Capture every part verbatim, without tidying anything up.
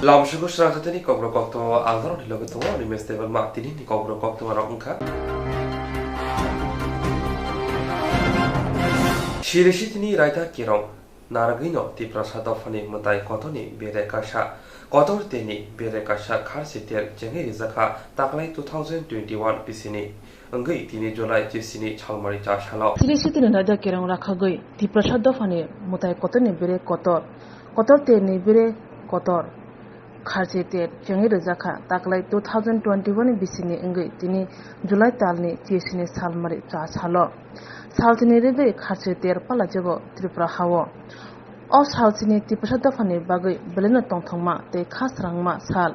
Lamsugo srangkhatini kokborok koktwma ang norokni loge tongo, ani mestebal ma tinini kokborok koktwma rok wngkha. Sirisi tini raida kerong narwgwino Tiprasa dophani mwtai kotorni bere kaisa, kotor teni bere kaisa kharchi ter chengwi rijakha taklai two thousand twenty-one bisini wngwi tini July chisini salmari cha salo. Sirisi tini raida kerong rakhagwi Tiprasa dophani mwtai kotorni bere kotor, kotor teni bere kotor. Kharchi ter chengwi rijakha taklai two thousand twenty-one ni bisini wngwi tini July talni chisini salmari cha salo. Salchini rigwi kharchi ter palajago Tripura hao. O salchini Tiprasa dophani bagwi belaino tongthokma tei kha srangma sal.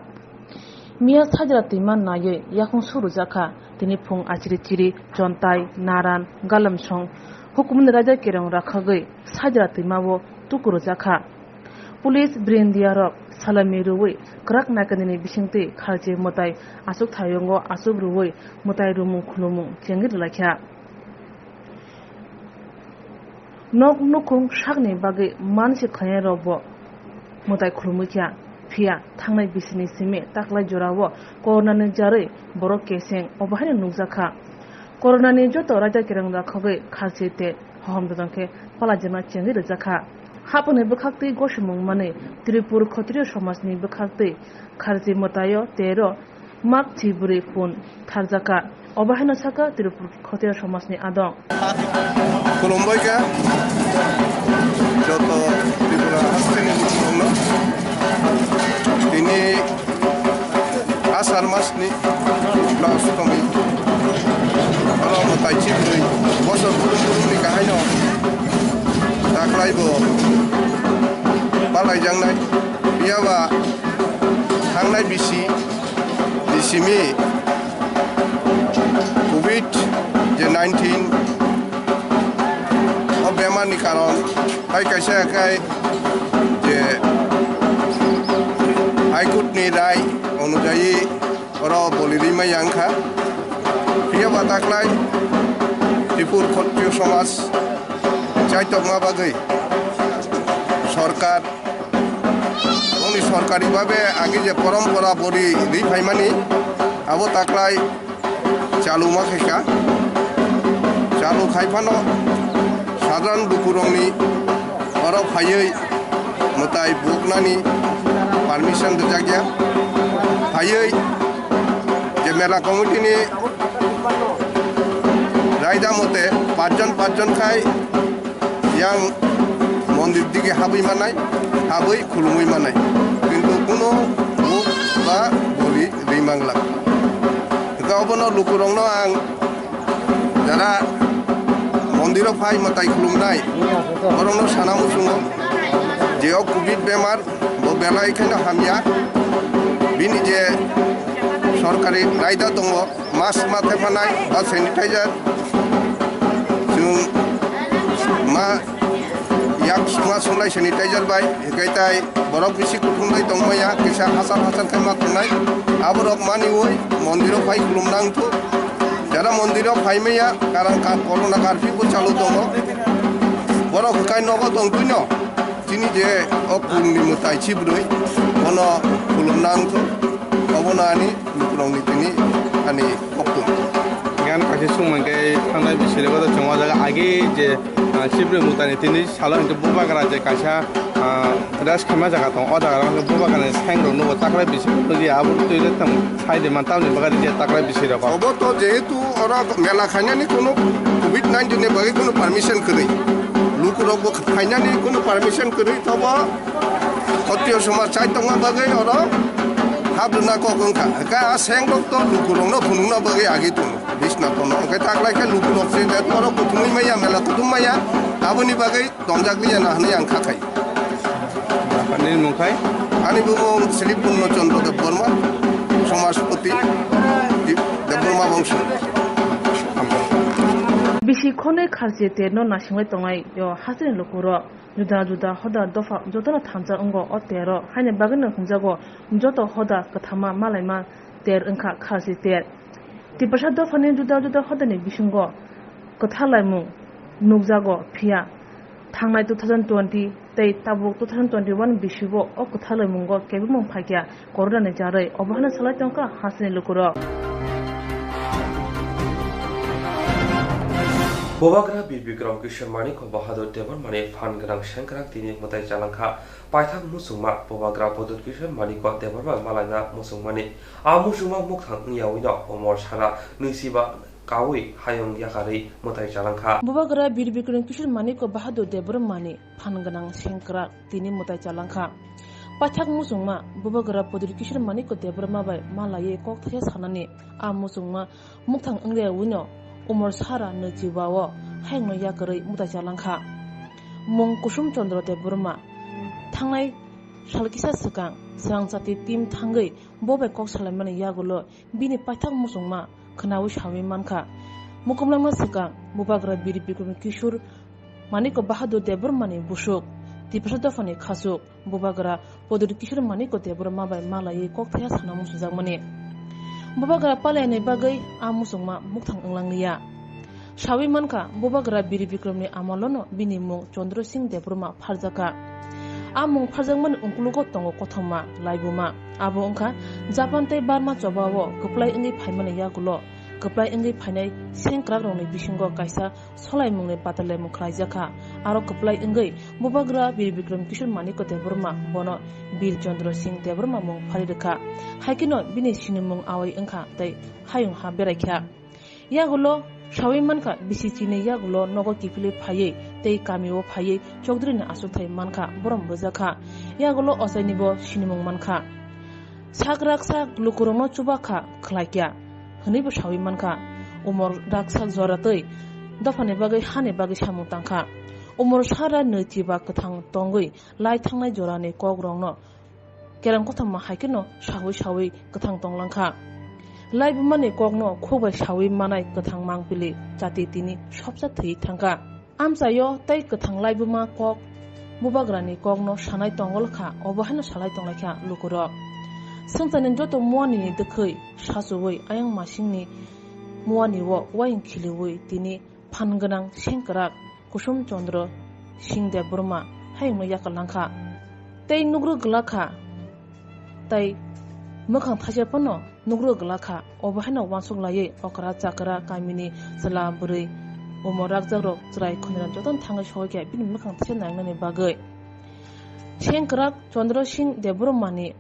Miya sajra twima naiwi yakhung su rwjakha tini phung achiri chiri Chontai, Naran, Galamsong hukumni raida kerong rakhagwi sajra twimao tuku rwjakha. Police brindiarok salami rwui kwrak naikanini bisingtwi kharchi mwtai achuk thayungo achuk rwui mwtai rumung khulumung chengwi rwlaikha. Nok nukhung sakni bagwi mansi khainai rokbo mwtai khulumwi kha, phiya thangnai bisini simi taklai jorao coronani jarwi borok keseng obo haino nukjakha. Coronani joto raida kereng rakhogwi kharchi te hohom dodon khe palajima chengwi rwjakha. Haponi bwkhaktwi gosimung manwi Tripur Khotriyo somajni bwkhaktwi kharchi mwtaio tero mak thwi bwrwi phun tharjakha. Obo haino sakha Tripur Khotriyo somajni adong. Khulumbaikha joto Tripura hasteni muchungno. Tini Asar masni last kami oro mwtai chibrwi bosor kutung kutung ni kahai no taklai bo palai jangnai. Phiya ba thangnai bisi, bisimi covid je nineteen o bemar ni karon hai kaisa khai je High Court ni rai onujayi oro boli rimai yang kha. Phiya ba taklai Tripur Khotriyo Somaj chaitokma bagwi sorkar, oni sorkari babe agi je porompora boli ri phaimani abo taklai chalu ma khaikha. Chalu khai phano sadharan lukurokni oro phaiwi mwtai buknani permission rijak ya. Phaiwi je mela committee ni raida mote pachjon pachjon khai yang mondir dige habwi manai, habwi khulumwi manai. Kintu kuno buk ba boli ri mangla. Hwnkhe obono lukurokno ang jara mondiro phai mwtai khulumnai, borokno sana muchungo je o covid bemar bo belai kheno hamya, bini je sorkari raida tongo, mask ma thephanai ba sanitizer chwng ma yak suma sunai sanitizer bai, hwnkhe tai borok bisi kuthumlai tongmaya, kisa hachal hachal khe ma tongnai. Aborok maniwi mondiro phai khulumna wngthok. Jara mondiro phaimaya, karon ka-, corona curfew bo chalu tongo. Borok hwkai nogo tongtwino chini je o kulni mwtai chibrwi bono khulumna wngthok. Obono ani lukurokni tini ani koktwma. Gan kaisa sung mankhe thangnai bisirego to chwng o jaga agi je, ah, chibrwi mwtaini tini salo hinkhe bubagra je kaisa, ah, rest khaima jaga tongo, o jaga rok hinkhe bubagrani seng rok nugo taklai bising nukya abo twi le tong sai de man tamni bagari je taklai bising rok. Obo to jehetu oro mela khainani kuno covid nineteen ni bagwi kuno permission kwrwi, lukurok bo khainani kuno permission kwrwi tobo. Khotiyo somaj chai tongma bagwi oro hap rwna kok wngkha. Hwnkhe a seng rok to lukurokno phunukna bagwi agi tongo, bisna tono. Hwnkhe taklai khe lukurok se je borok kuthumwi maya, mela kuthum maya, aboni bagwi tongjak liya na hwnwi ang kha khai. Ani mung khai? Ani bumung Sri Purno Chandra Debbarma, Somajpati Debbarma bongso. Bisi khonwi kharchi terno nasinglai tongnai yo hasteni lukurok. Juda juda hoda dopha jotono thansa wngo o tero, haini bagwino hwnjago joto hoda kwthama malaima ter wngkha kharchi ter. Tiprasa dophani juda juda hodani bisingo kwthar laimung nukjago, phiya thangnai two thousand twenty Tei tabuk two thousand twenty-one bisi o o kwthalaimung o kebengmung phaikha corona ni jarwi, obo hano salai tongkha hasteni lukurok. Bubagra Bir Bikram Kishore Manikya Bahadur Debbarmani phan gwnang sengkrak tini mwtai chalangkha. Paithak muchungma Bubagra Bahadur Kishore Manikya Debbarma malaina muchungmani. A muchungma mukthang wngyawi no umor sara nwichiba kawi hayung yakarwi mwtai chalangkha. Bubagra Bir Bikram Kishore Manikya Bahadur Debbarmani phan gwnang sengkrak tini mwtai chalangkha. Paithak muchungma Bubagra Bahadur Kishore Manikya Debbarma bai malaiwi kok thaya sanani a muchungma mukthang wngya wino umor sara nwichiba o hayungno yakarwi mwtai chalangkha. Mung Kusum Chandra Debbarma. Thangnai sal kisa swkang swrang chati team thangwi bo bai kok salaimani yagulo bini paithak muchungma khwnawi sawi mankha. Mukumlangno swkang Bubagra Bir Bikram Kishore Manikya Bahadur Debbarmani busuk Tiprasa dophani khachuk Bubagra Bahadur Kishore Manikya Debbarma bai malaiwi kok thaya sana musujakmani. Bubagra palaini bagwi a muchungma mukthang wnglangliya. Sawi mankha, Bubagra Bir Bikramni amolono bini mung Chandra Singh Debbarma pharjakha. A mung pharjakmani ungkulugo tongo kothoma laibuma. Abo wngkha Japan tei Burma chobao kwplai wngwi phaimani yagulo kwplai wngwi phainai sengkrakrokni bisingo kaisa solaimungni batalaimung khlaijakha. Aro kwplai wngwi Bubagra Bir Bikram Kishore Manikya Debbarma bono Bir Chandra Singh Debbarma mung phari rwkha. Haikheno bini sinimung awai wngkha tei hayung ha beraikha. Yagulo sawi mankha, bisi chini yagulo nogo kiphilwi phaiwi tei kamio phaiwi Chaudhary ni achukthai mankha, borom bwjakha. Yagulo ochainibo sinimung mankha. Sak raksa lukurokno chubakha khlaikya, hwnwibo sawi mankha. Umor raksa joratwi dophani bagwi hani bagwi samung tangkha. Umor sara nwichiba kwthang tongwi lai thangnai jorani kokrokno kereng kothoma hai kheno sawi sawi kwthang tonglangkha. Laibumani kokno khuk bai sawi manai kwthang mangpili chati tini sopsa thwi thangkha. Amchaio tei kwthang laibuma kok Bubagrani kokno sanai tongolkha, obo haino salai tonglaikha lukurok. Swngcharni joto muanini dwkhwi sachuwi ayang masingni muanio uayung khiliwi tini phan gwnang sengkrak Kusum Chandra Singh Debbarma hayungno yakarlangkha. Tei nugro gwlakha, tei mwkhang thaisa phano nugro gwlakha. Obo haino uansuk laiwi okra chakra kamini chwla bwrwi umor rakjakrok chwrai khunirok jotono thangwi sohikha bini mwkhang thaisa nangnani bagwi. Sengkrak Chandra Singh Debbarmani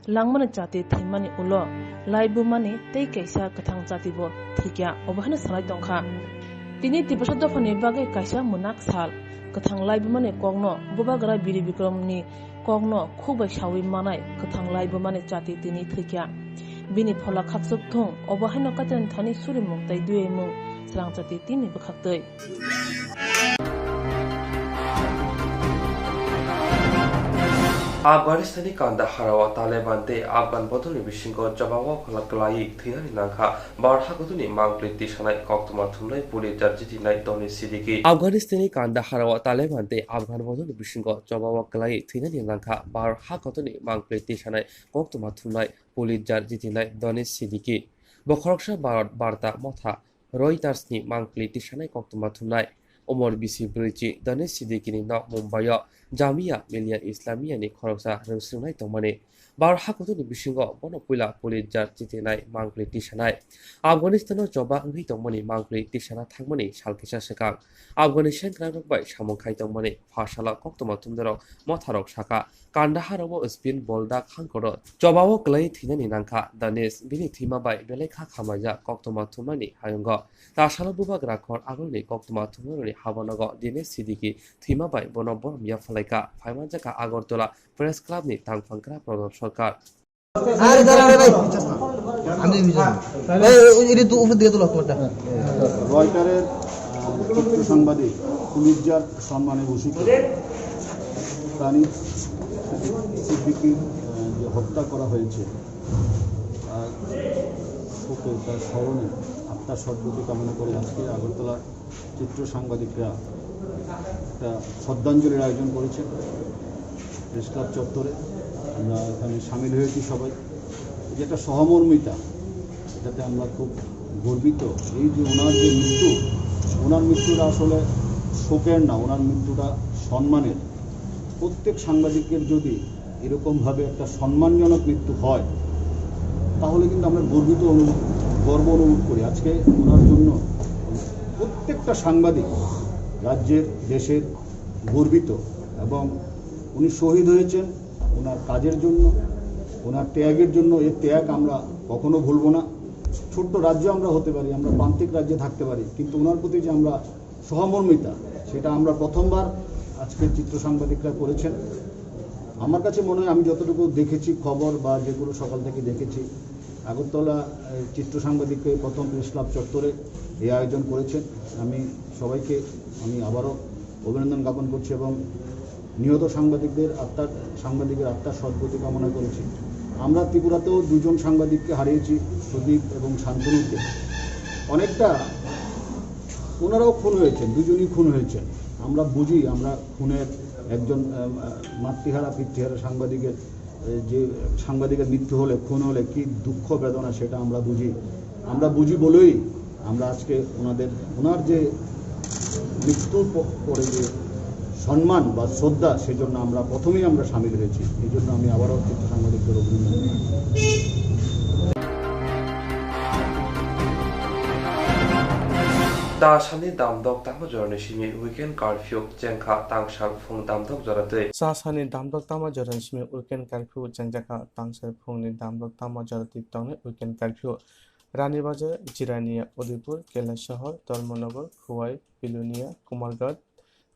langmani chati thwimani ulo laibumani tei kaisa kwthang chatibo thwikya, obo haino salai tongkha. Tini Tiprasa dophani bagwi kaisa mwnak sal. Kwthang laibumani kokno Bubagra Bir Bikramni kokno khuk bai sawi manai kwthang laibumani chati tini thwikya. Bini phola khakchuk thung, obo haino Kaitorni thani surimung tei duyaimung chwrang chati tini bwkhaktwi. Afghanistani Kandahar o Taliban tei Afghan bodolni bisingo chobao phalak kwlaiwi thwinani nangkha Bharat hakotorni mangpli tisanai koktwma thumnai Pulitzer jitinai Donish Siddiqui. Afghanistani Kandahar o Taliban tei Afghan bodolni bisingo chobao kwlaiwi thwinani nangkha Bharat hakotorni mangpli tisanai koktwma thumnai Pulitzer jitinai Donish Siddiqui. Bo khoroksa Bharat Barta Motha Reuters ni mangpli tisanai koktwma thumnai. Umor bisi brwichi Donish Siddiqui ni nok Mumbai o Jamia Millia Islamia ni khoroksa rwswngnai tongmani. Bharat hakotorni bisingo bono puila Pulitzer jitinai mangpli tisanai. Afghanistan o choba wngwi tongmani mangpli tisana thangmani sal kisa swkang Afghanistan kwrakrok bai samung khai tongmani pha salo koktwma thumnairok motharok sakha. Kandahar o spin ball dak hangkoro chobao kwlai thwinani nangkha Danish, bini thwima bai belai kha khamaijak koktwma thumnani hayungo. Tasalo bubagra khor agulni koktwma thumnarokni habanogo Dinesh Siddiqui thwima bai bono borom yaphalaikha. Phaimanjakha Agartala Press Club ni tangphang kwrak Pranab Sarkar. Are dara, are bhai. আমি তো ভিজন। এই, ওই, এটা তো উপর দিকে তোলো তোমারটা। রয়টারের, আহ, চিত্র সাংবাদিক পুলিৎজার সম্মানে ভূষিত তানিজ সিদ্দিকীর, আহ, যে হত্যা করা হয়েছে, তার শোকে, তার স্মরণে, আত্মার সদ্গতি কামনা করে আজকে আগরতলা চিত্র সাংবাদিকরা একটা শ্রদ্ধাঞ্জলির আয়োজন করেছেন প্রেস ক্লাব চত্বরে। আমরা এখানে সামিল হয়েছি সবাই। এই যে একটা সহমর্মিতা, এটাতে আমরা খুব গর্বিত। এই যে ওনার যে মৃত্যু, ওনার মৃত্যুটা আসলে শোকের না, ওনার মৃত্যুটা সম্মানের। প্রত্যেক সাংবাদিকের যদি এরকমভাবে একটা সম্মানজনক মৃত্যু হয়, তাহলে কিন্তু আমরা গর্বিত অনুভব, গর্ব অনুভব করি। আজকে ওনার জন্য প্রত্যেকটা সাংবাদিক রাজ্যের, দেশের গর্বিত। এবং উনি শহীদ হয়েছেন ওনার কাজের জন্য, ওনার ত্যাগের জন্য। এই ত্যাগ আমরা কখনো ভুলবো না। ছোট্ট রাজ্য আমরা হতে পারি, আমরা প্রান্তিক রাজ্যে থাকতে পারি, কিন্তু ওনার প্রতি যে আমরা সহমর্মিতা, সেটা আমরা প্রথমবার আজকে চিত্র সাংবাদিকরা করেছেন। আমার কাছে মনে হয়, আমি যতটুকু দেখেছি খবর বা যেগুলো সকাল থেকে দেখেছি, আগরতলা, এ, চিত্র সাংবাদিকরা প্রথম প্রেস ক্লাব চত্বরে এই আয়োজন করেছেন। আমি সবাইকে, আমি আবারও অভিনন্দন জ্ঞাপন করছি এবং নিহত সাংবাদিকদের আত্মার, সাংবাদিকের আত্মার সদ্গতি কামনা করেছি। আমরা ত্রিপুরাতেও দুজন সাংবাদিককে হারিয়েছি, সুদীপ এবং শান্তনুকে। অনেকটা ওনারাও খুন হয়েছেন, দুজনই খুন হয়েছেন। আমরা বুঝি, আমরা খুনের একজন, আহ, মাতৃহারা পিতৃহারা সাংবাদিকের, আহ, যে সাংবাদিকের মৃত্যু হলে, খুন হলে কি দুঃখ বেদনা, সেটা আমরা বুঝি। আমরা বুঝি বলেই আমরা আজকে ওনাদের, ওনার যে মৃত্যুর প-, পরে যে সম্মান বা শ্রদ্ধা, সেজন্য আমরা প্রথমেই আমরা সামিল হয়েছি। এই জন্য আমি আবারও চিত্র সাংবাদিকদের অভিনন্দন জানাই। Dasani damdok tamo jorani simi weekend curfew chengkha tangsa phung damdok jora twi. Chasani damdok tamo jorani simi weekend curfew chengjakha tangsa phungni damdok tamo jora twi tongnai weekend curfew. Rani Bazar, Jirania, Udaipur, Kailasahar, Dharmanagar, Khowai, Belonia, Kumarghat,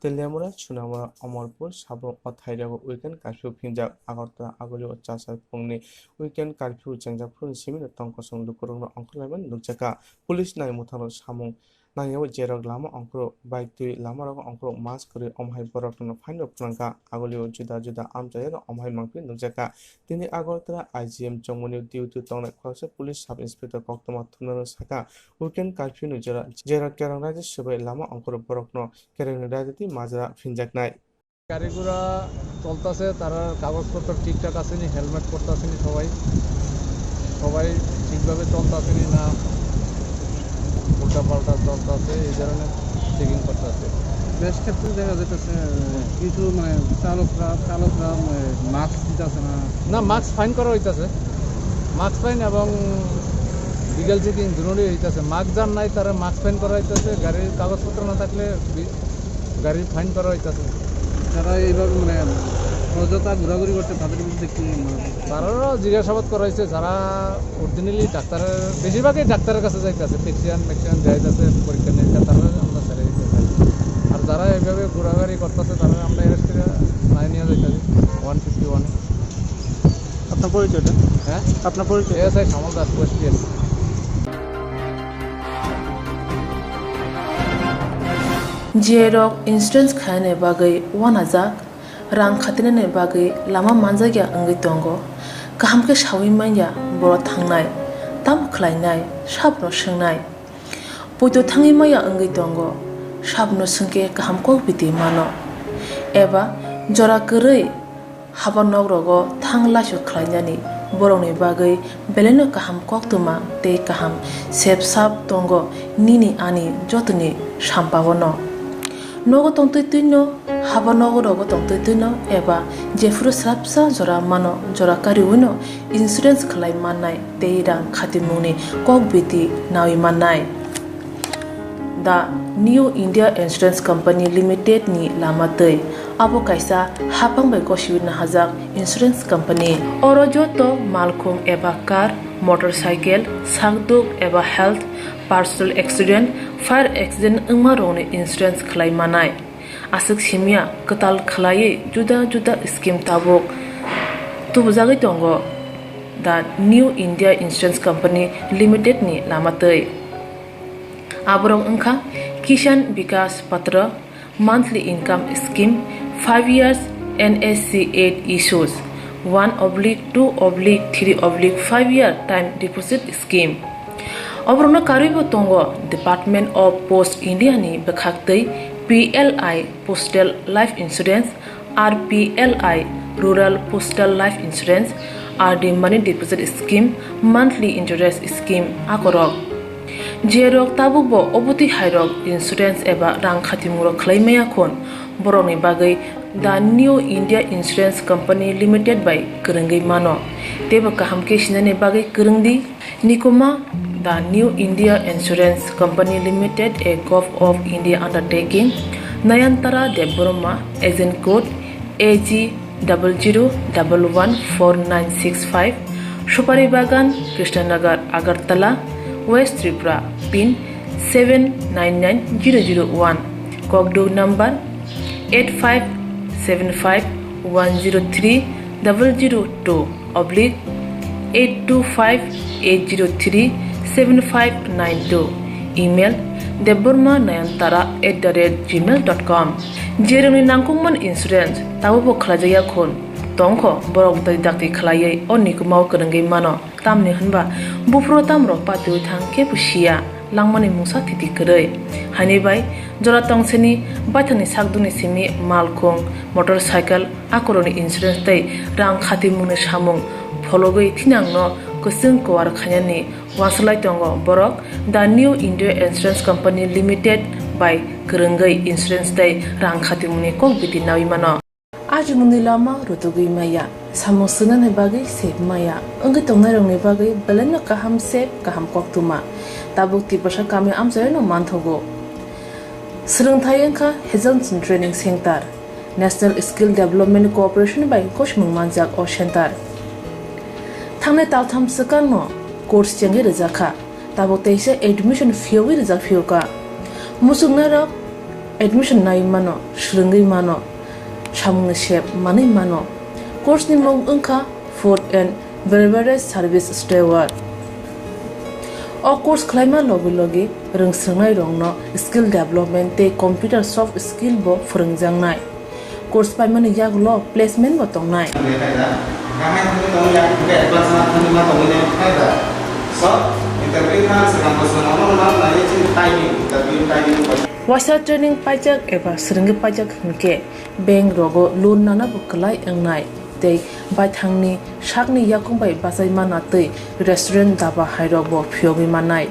Teliamura, Sonamura, Amarpur, Sabro o thairogo weekend curfew phinjak. Agartala agulio chasai phungni weekend curfew chengjak phuru simino tongkosong lukurokno ongkhorlaimani nukjakha. Police nai mwthangno samung nangyawi jerok lama ongkhorok, bike twi lamarogo ongkhorok mask kwrwi omohai borokno phaino phnangkha. Agulio juda juda amchairokno omohai mangpili nukjakha. Tini Agartala I G M chongmani duty tongnai khoroksa police sub inspector koktwma thumnano sakha, weekend curfew ni jora, jera kerong raida swbai lama ongkhorok borokno kerongni raida twi majra phinjaknai. গাড়ি ঘোড়া চলতেছে, তারার কাগজপত্র ঠিকঠাক আছে নি, হেলমেট পরতেছে নি সবাই, সবাই ঠিকভাবে চলতেছে নি না উল্টাপাল্টা চলতেছে, এই ধরনের চেকিং করতেছে। বেশ ক্ষেত্রে দেখা যাইতেছে, কিছু মানে চালকরা, চালকরা, মানে, মাস্ক দিতেছে না। না, মাস্ক ফাইন করা হইতাছে, মাস্ক ফাইন এবং লিগ্যাল চেকিং দুটোই হইতাছে। মাস্ক যার নাই, তারা মাস্ক ফাইন করা হইতাছে, গাড়ির কাগজপত্র না থাকলে বি-, গাড়ির ফাইন করা হইতাছে। যারা এইভাবে, মানে, অযথা ঘোরাঘুরি করছে, তাদের বিরুদ্ধে কি মনে হয়? তারারও জিজ্ঞাসাবাদ করা হয়েছে, যারা অরিজিনালি ডাক্তারের, বেশিরভাগই ডাক্তারের কাছে যাইতেছে, প্রেসক্রিপশন মেক্সিয়ান যাইতেছে, পরীক্ষা নিরীক্ষা, তারা আমরা ছেড়ে দিতে চাই। আর যারা এইভাবে ঘোরাঘুরি করতেছে, তারা আমরা অ্যারেস্ট করে থানায় নিয়ে যাইতেছি, ওয়ান ফিফটি ওয়ানে। আপনার পরিচয়টা? হ্যাঁ? আপনার পরিচয়? ASI Shyamal Das, west BSC. Jerok insurance khainani bagwi uanajak, rang khatinani bagwi lama manjakya wngwi tongo. Kaham khe saui manya borok thangnai, tamo khlainai, sabno swngnai. Poito thangwi maya wngwi tongo, sabno swngkhe kaham kok biti mano. Eba jora kwrwi haba nok rogo thang laisok khlainani borokni bagwi belaino kaham koktwma tei kaham sep sap tongo nini ani jotoni sampao no. Nogo tongtwi twino, haba nogo rogo tongtwi twino eba jephuru swrapsa jora mano, jora kariwino insurance khlai mannai tei rang khatimungni kok biti nawi mannai. The New India Insurance Company Limited ni lama twi. Abo kaisa hapang bai gosiwi nahajak insurance company. Oro joto malkhung eba car, motorcycle, sakduk eba health, personal accident, fire accident wngma rokni insurance khlai manai. Aswk simya kwtal khlaiwi juda juda scheme tabuk tubujagwi tongo the New India Insurance Company Limited ni lama twi. Aborok wngkha Kisan Vikas Patra, monthly income scheme, five years N S C eight issues, one oblique two oblique three oblique five year time deposit scheme. Oborokno karwibo tongo Department of Post India ni bwkhaktwi P L I Postal Life Insurance, R P L I Rural Postal Life Insurance, R D Money Deposit Scheme, Monthly Interest Scheme akorok. Jerok tabukbo obotwi hairok insurance eba rang khatimungrok khlai maya khun, borokni bagwi The New India Insurance Company Limited bai kwrwngwi mano. Teibo kaham khe sinani bagwi kwrwng di. Nikuma, The New India Insurance Company Limited, a Govt of India undertaking. Nayantara Debbarma, agent code A G double zero double one four nine six five, Supari Bagan, Krishnanagar, Agartala, West Tripura, pin seven nine nine zero zero one, Kokduk number eight five seven five one zero three double zero two oblique eight two five eight zero three seven five nine two, email debbarma nayantara at the rate gmail dot com. Jerwngni nangkukmani insurance tabukbo khlaijakya khun tongkho, borok dakti dakti khlaiwi o Nikumao kwrwngwi mano. Tamni hwnba buphuru tamrok patiwi thang khe bo siya, langmani mungsa thiti kwrwi. Haini bai jora tongseni baithangni sakdukni simi malkhung, motorcycle, akorokni insurance tei rang khatimungni samung phologwi thinangno kwchwng kuar khainani uansuk lai tongo borok. The New India Insurance Company Limited bai kwrwngwi insurance tei rang khatimungni kok biti naui mano. Ajimungni lama rutugwi maya, samung swngnani bagwi sep maya, wngwi tongnairokni bagwi belaino kaham sep, kaham koktwma. Tabuk Tiprasa kami amchaino manthogo. Swrwngthai wngkha Hazelson Training Center, National Skill Development Corporation bai gosimung manjak o center. Thangnai taltham swkangno course chengwi rwjakha. Tabuk teisa admission phiyogwi rijak phiyokha. Muchungnairok admission nai mano, swrwngwi mano, samungni sep manwi mano. Course ni mung wngkha Food and Beverage Service Steward. O course khlaima logi logi rwngswrwngnairokno skill development tei computer soft skill bo phwrwngjaknai. Course paimani yagulo placement bo tongnai. Waisa training paijak eba swrwngwi paijak hinkhe bank rogo loan nana bo kwlai wngnai tei baithangni sakni yakung bai bachai mana tei restaurant daba hairok bo phiyogwi mannai.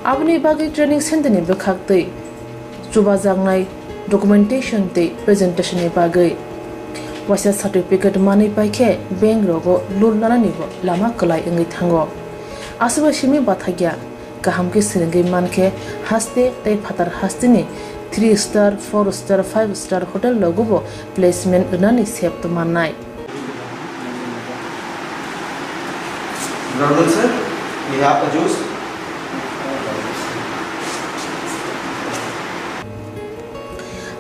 Aboni bagwi training center ni bwkhak tei chubajaknai documentation tei presentation ni bagwi waisa certificate manwi paikhe bank rogo loan nanani bo lama kwlai wngwi thango. Aswkbai simi bathakya kaham khe swrwngwi mankhe haste tei phatar hasteni three star, four star, five star hotel rogo bo placement rwnani sep mannai. Brother sir, we have a juice.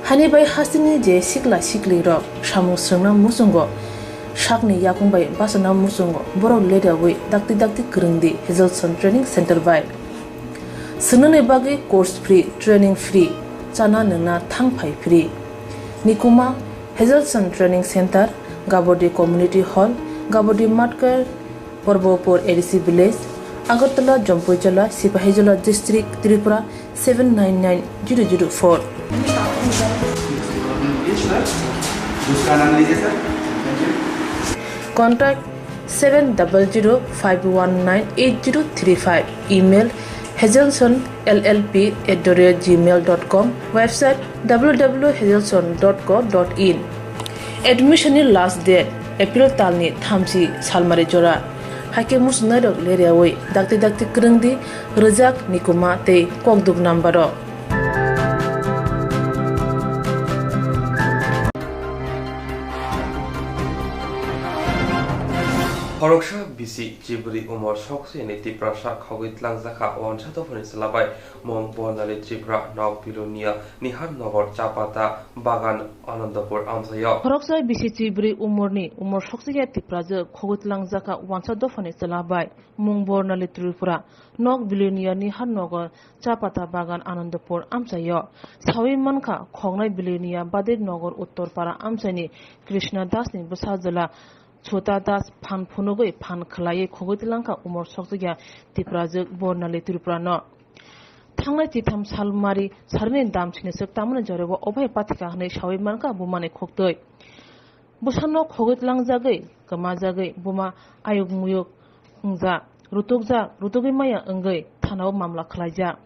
Hani bai hasteni je sikla sikli rok samung swrwngna muchungo, sakni yakung bai bachana muchungo, borok leriawi dakti dakti kwrwng di Hazelson Training Center bai. Swngnani bagwi course free, training free, chana nwngna thang phai free. Nikuma, Hazelson Training Center, Gabodi Community Hall, Gabodi Matkar, Porbopur A D C Village, Agartala, Jampuijala, Sipahijola District, Tripura seven nine nine zero zero four. Contact seven double zero five one nine eight zero three five, email hazelson L L P at the rate gmail dot com, website W W W hazelson dot co dot in. Admission ni last date April talni thamchi salmari jora. Haikhe muchungnairok leriawi dakti dakti kwrwng di, rwjak Nikuma tei kokduk number o. Khoroksa bisi chibri umor soksini Tiprasa khogwi tlangjakha wansa dophani chwla bai mung Bornali Tripura, nok Bilonia, Nihar Nogor, Chapata Bagan, Anandapur amchaio. Khoroksa bisi chibri umorni umor soksya Tiprajwk khogwi tlangjakha wansa dophani chwla bai mung Bornali Tripura, nok Bilonia, Nihar Nogor, Chapata Bagan, Anandapur amchaio. Sawi mankha, khoknai Bilonia, Badir Nogor, Uttor Para amchaini Krishna Dasni bwsajwla Chhota Das phan phunugwi phan khwlaiwi khogwi tlangkha umor soksya Tiprajwk Bornali Tripurano. Thangnai chitham salmari sarini dam siniswk tamani jorao obai pathika hwnwi sawi mankha bumani khoktwi. Bwsano khogwi tlangjagwi, kwmajagwi buma ayuk muyuk wngjak, rutukjak, rutugwi maya wngwi thanao mamla khlaijak.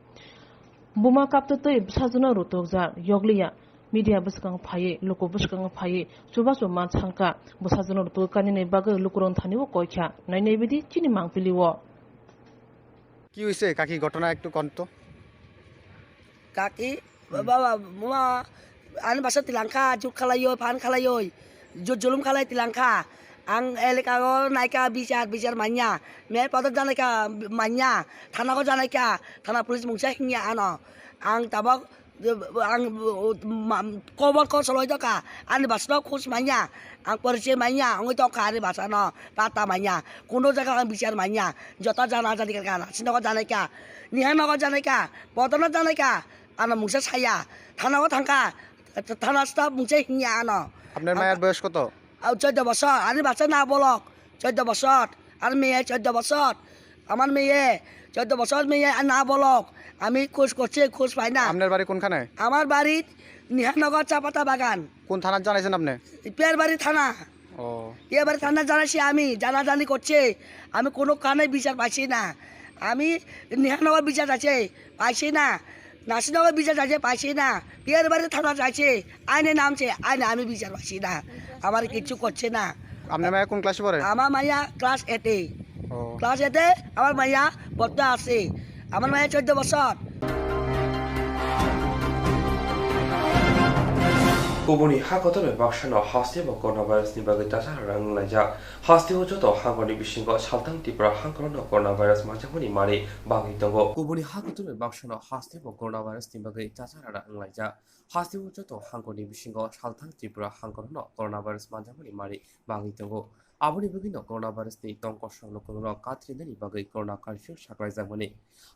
Buma kaptwtwi bwsajwkno rutukjak, yokliya. Media bwskango phaiwi, luku bwskango phaiwi chubachu ma thangkha. Bwsajwkno rwtwi kainani bagwi lukurokni thani o koikha. Nainai bidi chini mangpili o. কি হৈছে কাকি, ঘটনা একটু কন তো। কাকি, বাবা, মা, ani basa tilangkha, jut khalaioi, phan khalaioi, jut julum khalai tilangkha. Ang eleka o naikha bichar, bichar manya. Me podok janaikha manya. Thana o janaikha, thana police mungsa hingya ano. Ang tabok, ang, ma, kobor kosol oi tongkha. Ani basa no khus manya. Ang porichoi manya, wngwi tongkha ani basa no. Pata manya. Kuno jaga ang bichar manya. Joto jana jani kha, sinogo janaikha. Niha nogo janaikha. Podok no janaikha. Ano mungsa saya, thana o thangkha, thana staff mungsa hingya ano. আপনার মায়ের বয়স কত? Chordo bosor, ani basa na bolok, chordo bosor, ani meye chordo bosor, amar meye chordo bosor, meye na bolok, ami khus korchi, khus pai na. আপনার বাড়ি কোনখানে? Amar bari Nihar Nagar Chapata Bagan. কোন থানায় জানাইছেন আপনি? Piyarbari thana. ও। Piyarbari thana janaisi ami, jana jani korchi, ami kuno kanai bichar paisi na, ami Nihar Nagar bichar paisi, paisi na. Nasinogo bichar jaise paise na, Piyarbari thana jaise, aine namse, aine ami bichar paise na, amar kichu korche na. আপনার মায়া কোন ক্লাসে পড়ে? Amar maya class eight e. ও। Class eight e, amar maya porda ase. Amar maya chordo bosor. Kubuni ha kotor bai baksa no haste bo coronavirus ni bagwi tasa rang laijak. Hasteo joto hangkorni bisingo salthang Tripura hangkorono coronavirus manjakmani mari bangwi tongo. Kubuni ha kotorni baksano hasteo coronavirus ni bagwi chachara wnglaijak. Hasteo joto hangkorni bisingo salthang Tripura hangkorono coronavirus manjakmani mari bangwi tongo. Aboni bagwino coronavirus ni tong kosong lukurokno katrinani bagwi corona curfew saklaijakmani.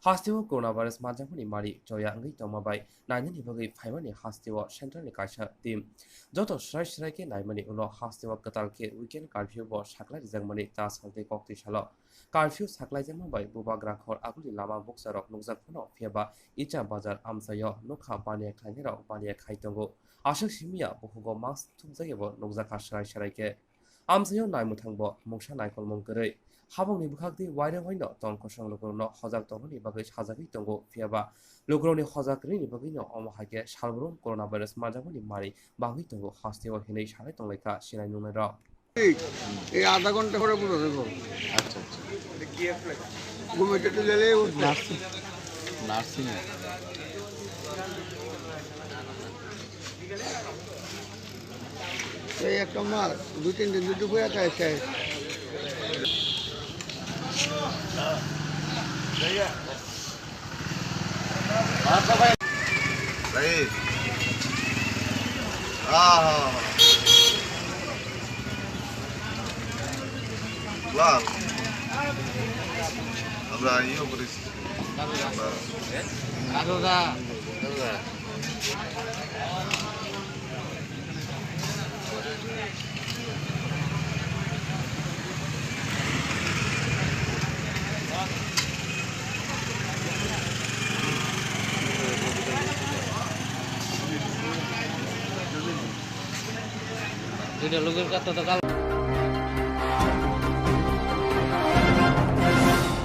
Hasteo coronavirus manjakmani mari choya wngwi tongma bai nainani bagwi phaimani hasteo central ni kaisa team joto srai srai khe naimani ulo hasteo kwtal khe weekend curfew bo saklai rijakmani ta saltwi koktwi salo. Curfew saklaijakma bai bubagra khor agulni lama bukcharok nukjak phano, phiya ba Icha Bazar amchaio nokha baniya khlainairok baniya khai tongo. Aswk simiya bukhugo mask thumjakya bo nukjakha srai srai khe. Amchaio naimwthangbo mungsa naikolmung kwrwi. Habangni bwkhaktwi wairwi waino tong kosong lukurokno hojak tongmani bagwi sajagwi tongo, phiya ba lukurokni hojak kwrwini bagwino omo hai khe salbrum coronavirus manjakmani mari bangwi tongo hasteo hinwi salai tonglaikha sinai nungnairok. এই আধা ঘন্টা পরে পুরো দেবো। আচ্ছা, আচ্ছা। ঘুম এটা একটু গেলে উঠবে। Nursing, nursing. এই একটা মাস, দুই তিন দিন যদি বয়ে থাকে, শেষ। Said. Ah, ha, ha. Wow. Abra, iyo, Boris. Abra. Abra.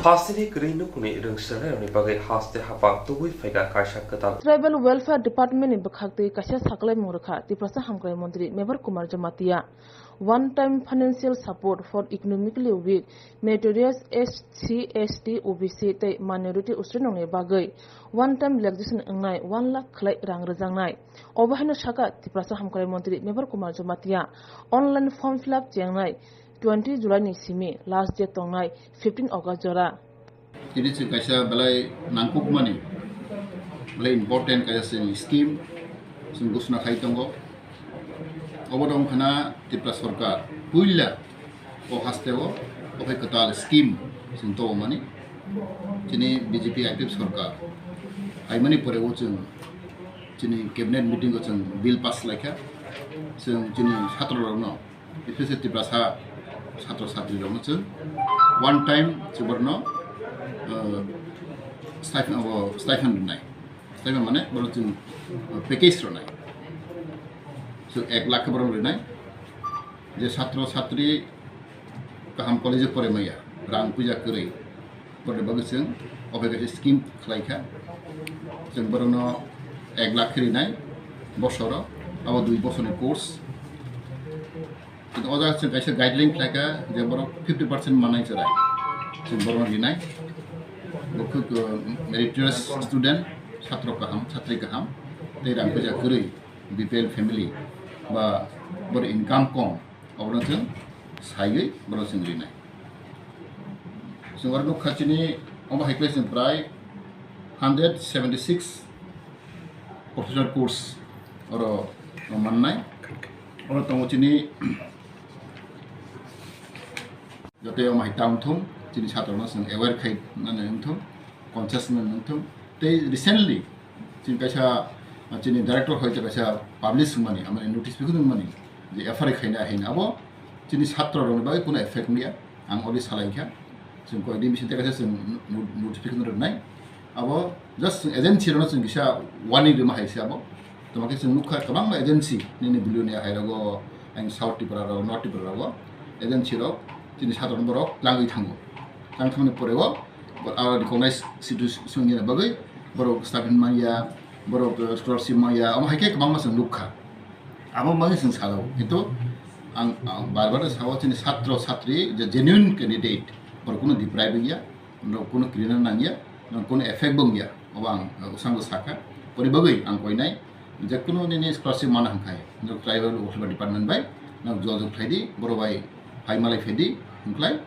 Hasteni kwrwi nukhungni rwngsenai rokni bagwi haste haphang tubui phaikha kaisa kwtal. Tribal Welfare Department ni bwkhaktwi kaisa sakhlaimung rwkha Tiprasa Hamkrai Montri Mebar Kumar Jamatia. One time financial support for economically weak, meritorious S C, S T, O B C tei minority usrinokni bagwi one time relaxation wngnai one lakh khwlai rang rwjaknai. Obo haino sakha Tiprasa Hamkrai Montri Mebar Kumar Jamatia. Online form fill up chengnai twenty July ni simi last date tongnai fifteen August jora. Tini chwng kaisa belai nangkukmani, belai important kaisa chini scheme chwng ghosna khai tongo. Obo dong khana Tripura Sarkar puila o haste o okhai kwtal scheme chwng tongmani. Chini B J P I P F sarkar aimani pore o chwng chini cabinet meeting o chwng bill pass laikha. Chwng chini satro rokno, especially Tiprasa satro satri rokno chwng one time chwng borno, uh, stipend, abo stipend rwnai. Stipend mane borok chwng, uh, package rwnai. So ek lakh borok rwnai. Je satro satri kaham college o pore maya, rang puja kwrwi. Borokni bagwi chwng obo kaisa scheme khlai kha. Chwng borokno ek lakh khe rinai, bosoro Abo dui bosorni course. Kintu o jaga chwng kaisa guideline khlaikha je borok fifty percent manai chwrai. Chwng borokno rinai. Bo khe, uh, meritorious student, chhatro kaham, chhatri kaham, tei rang puisa kwrwi, B P L family ba bor income kom, obono chwng saiwi bono chwng rinai. Chwng oro nukha chini omo hai khe chwng prai hundred seventy six professional course oro mannai. Oro tongo chini joto omo hai ta wngthung, chini satrokno chwng aware khai nani wngthung, conscious nani wngthung. Tei recently chini kaisa, chini director hai kaisa publish wngmani, amani notice bikhu wngmani je F R I khaina haina abo chini satro rokni bagwi kuno effect wngya. Ang already salaikha, chwng koyekdin bising tei kaisa chwng no-, notification rwnai. Abo just chwng agency rokno chwng kisa warning rwma hai se abo. Tamo khe chwng nukha kwbangma agency nini billionaire hai rogo, ang South Tripura rogo, North Tripura rogo, agency rok chini satrokno borok langwi thango. Tang thangni pore o, bo aro recognize situation ni bagwi borok stipend manya, borok, eh, scholarship manya, omo hai khe kwbangma chwng nukha. Abo bagwi chwng salo, kintu ang, ang bar bar sao chini satro satri je genuine candidate, borok kuno deprive wngya, borok kuno kirina nangya, borok kuno effect bo wngya, obo ang, uh, bwskango sakha. Boni bagwi ang koinai, je kuno nini scholarship mana hwnkhai, norok tribal welfare department bai norok jogajog khlai di, borok bai phai malai phai di, hwnkhai,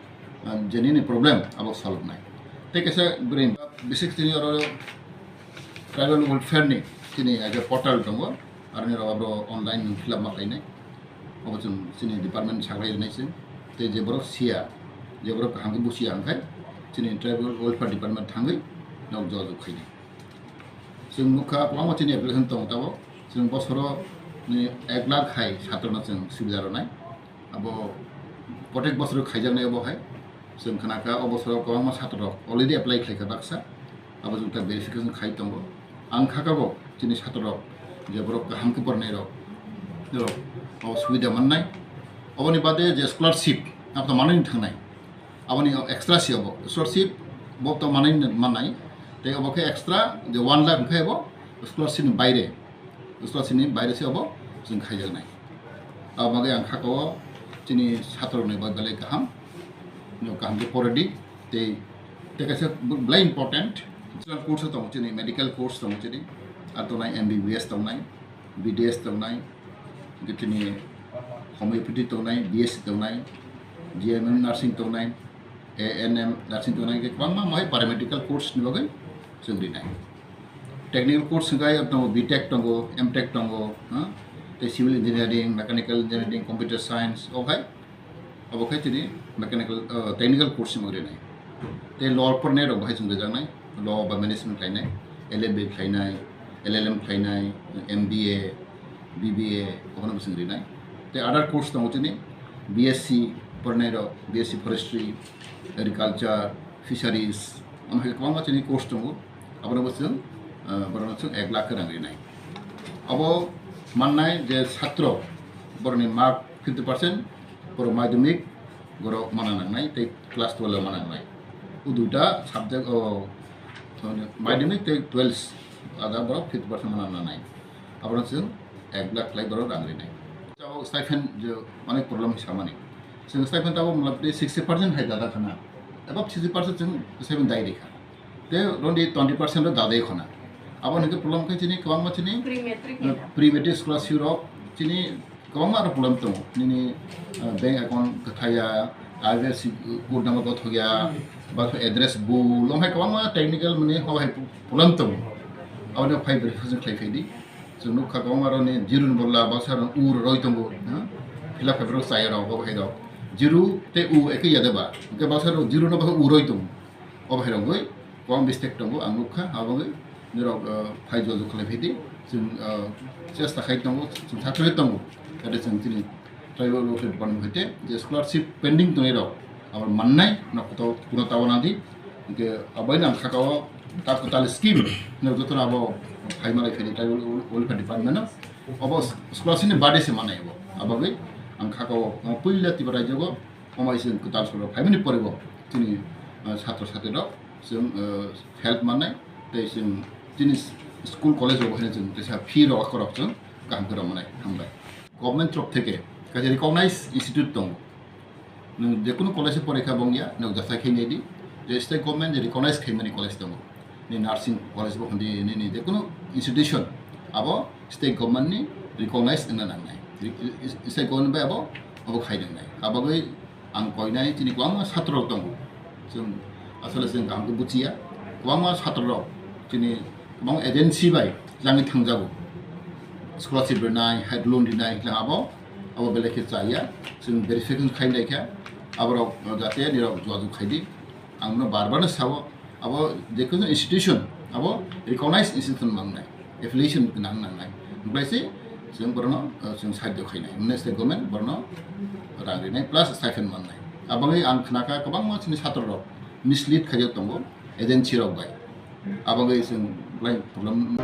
uh, je nini problem abo solve nai. Tei kaisa bwrwi, basic chini oro tribal welfare ni chini age portal tongo, aroni rok abo online fill up ma khlainai. Obo chwng chini department ni saklai rwnai se. Tei je borok siya, je borok kaham khe busiya hwnkhai chini tribal welfare department thangwi nok jogajog khainai. Chwng nukha kwbangma chini application tongo tabok. Chwng bosoro ni ek lakh hai satrokno chwng subida rwnai. Abo protek bosoro khaijaknai obo hai. Chwng khna kha o bosoro kwbangma satrok already apply khlaikha baksa. Abo chwng ta verification khai tongo. Ang kha kabo chini satrok je borok kaham khe pornai rok, rok o subida mannai. Oboni bade je scholarship, abo to manwi thangnai. Aboni extra si obo. Scholarship bo to manwi mannai. Tei obo khe extra je one lakh hwnkhe abo scholarship ni baire. Scholarship ni baire se obo chwng khaijaknai. Abo bagwi ang kha-o chini satrokni bai belai kaham, no kaham khe poredi, tei, tei kaisa belai important course tongo chini, medical course tongo chini, ar tongnai M B B S tongnai, B D S tongnai, hwnkhe chini homeopathy tongnai, B S C tongnai, G M M nursing tongnai, A N M nursing tongnai, hwnkhe kwbangma mai paramedical course ni bagwi chwng rinai. Technical course hwnkhe tongo, B Tech tongo, M Tech tongo, ha? Tei civil engineering, mechanical engineering, computer science, o hai, abo khai tini mechanical, uh, technical course ni bagwi rinai. Tei law pornai rok bahai chwng rijaknai, law ba management khlainai, L L B khlainai, L L M khlainai, M B A, B B A, obono bo chwng rinai. Tei other course tongo chini, B S C pornai rok, B S C forestry, agriculture, fisheries, omo hai kwbangma chini course tongo. Abono bo chwng, ah, borokno chwng ek lakh khe rang rinai. Abo mannai je satro, borokni mark fifty percent, borok madhyamik, borok mana nangnai, tei class twelve o mana nangnai. O duita subject, o, madhyamik tei twelve ada borok fifty percent mana nangnai. Abono chwng ek lakh khlai borok rang rinai. Tabok stipend je onek problem samani. Chwng stipend tabok matlab tei sixty percent hai dada khana. Above sixty percent chwng stipend dai rikha. Tei rondi twenty percent ro dadai khona. Abo hwnkhe problem khe chini kwbangma chini, pre-matric eh, ni. Pre-matric scholarship rok chini kwbangma aro problem tongo. Nini, eh, bank account kwthaya, I F S C code number kothok ya, ba address bul, omo hai kwbangma technical mani ho hai problem tongo. Aboni phai verification khlai phai di. Chwng nukha kwbangma rokni zero ni bodol baksa rok u roi tongo, ha? Fill up khaiboro chaya rok, bo hai rok. Zero tei u ekhe ya de ba? Hwnkhe baksa rok zero no baksa u roi tongo. O hai rok goi kwbang mistake tongo, ang nukha, abo goi norok, uh, phai jojok khlai phai di. Chwng, uh, chesta khai tongo, chwng thak khai tongo. Kate chwng chini tribal welfare department hoite je scholarship pending tongnai rok, abo mannai, nok to kuno tawana di. Hwnkhe abo no ang khaka o ta kwtal scheme, no joto no abo phai malai phai di tribal welfare department no. Abo scholarship ni bade se manai abo. Abo goi ang khaka o, uh, puila Tripura rajyo go, omo hai chwng kwtal soro phaimani pore bo chini, uh, chhatro chhatri rok chwng, uh, help mannai, tei chwng chini school college rok haino chwng teisa fee rok akorok chwng Kaham khe romnai, hambai. Government torof theke kaisa recognized institute tongo. Nwng jekunu college o porikha bongya, nwng jasai khe nai di, je state government je recognize khaimani college tongo. Ni nursing college bo hwndi, nini jekunu institution abo state government ni recognize wngna nangnai. Re-, re-, state government bai abo, abo khai nangnai. Abagwi ang koinai chini kwbangma satro rok tongo. Chwng asole chwng kaham khe buchiya. Kwbangma satro rok chini kwbangma agency bai jangwi thangjago. Scholarship rinai, hai loan rinai, hwnkhe abo, abo belai khe chaya. Chwng verification khai nai khe, aborok jate nirok jogajog khai di. Ang no bar bar no sao, abo jekunu institution, abo recognized institution mangnai, affiliation nang nangnai. Wngkhe se chwng borokno, uh, chwng sahajyo khainai. Wngkhe state government borokno rang rinai plus stipend mangnai. Aboni ang khnakha kwbangma chini satro rok mislead khaijak tongo agency rok bai. Aboni chwng belai problem.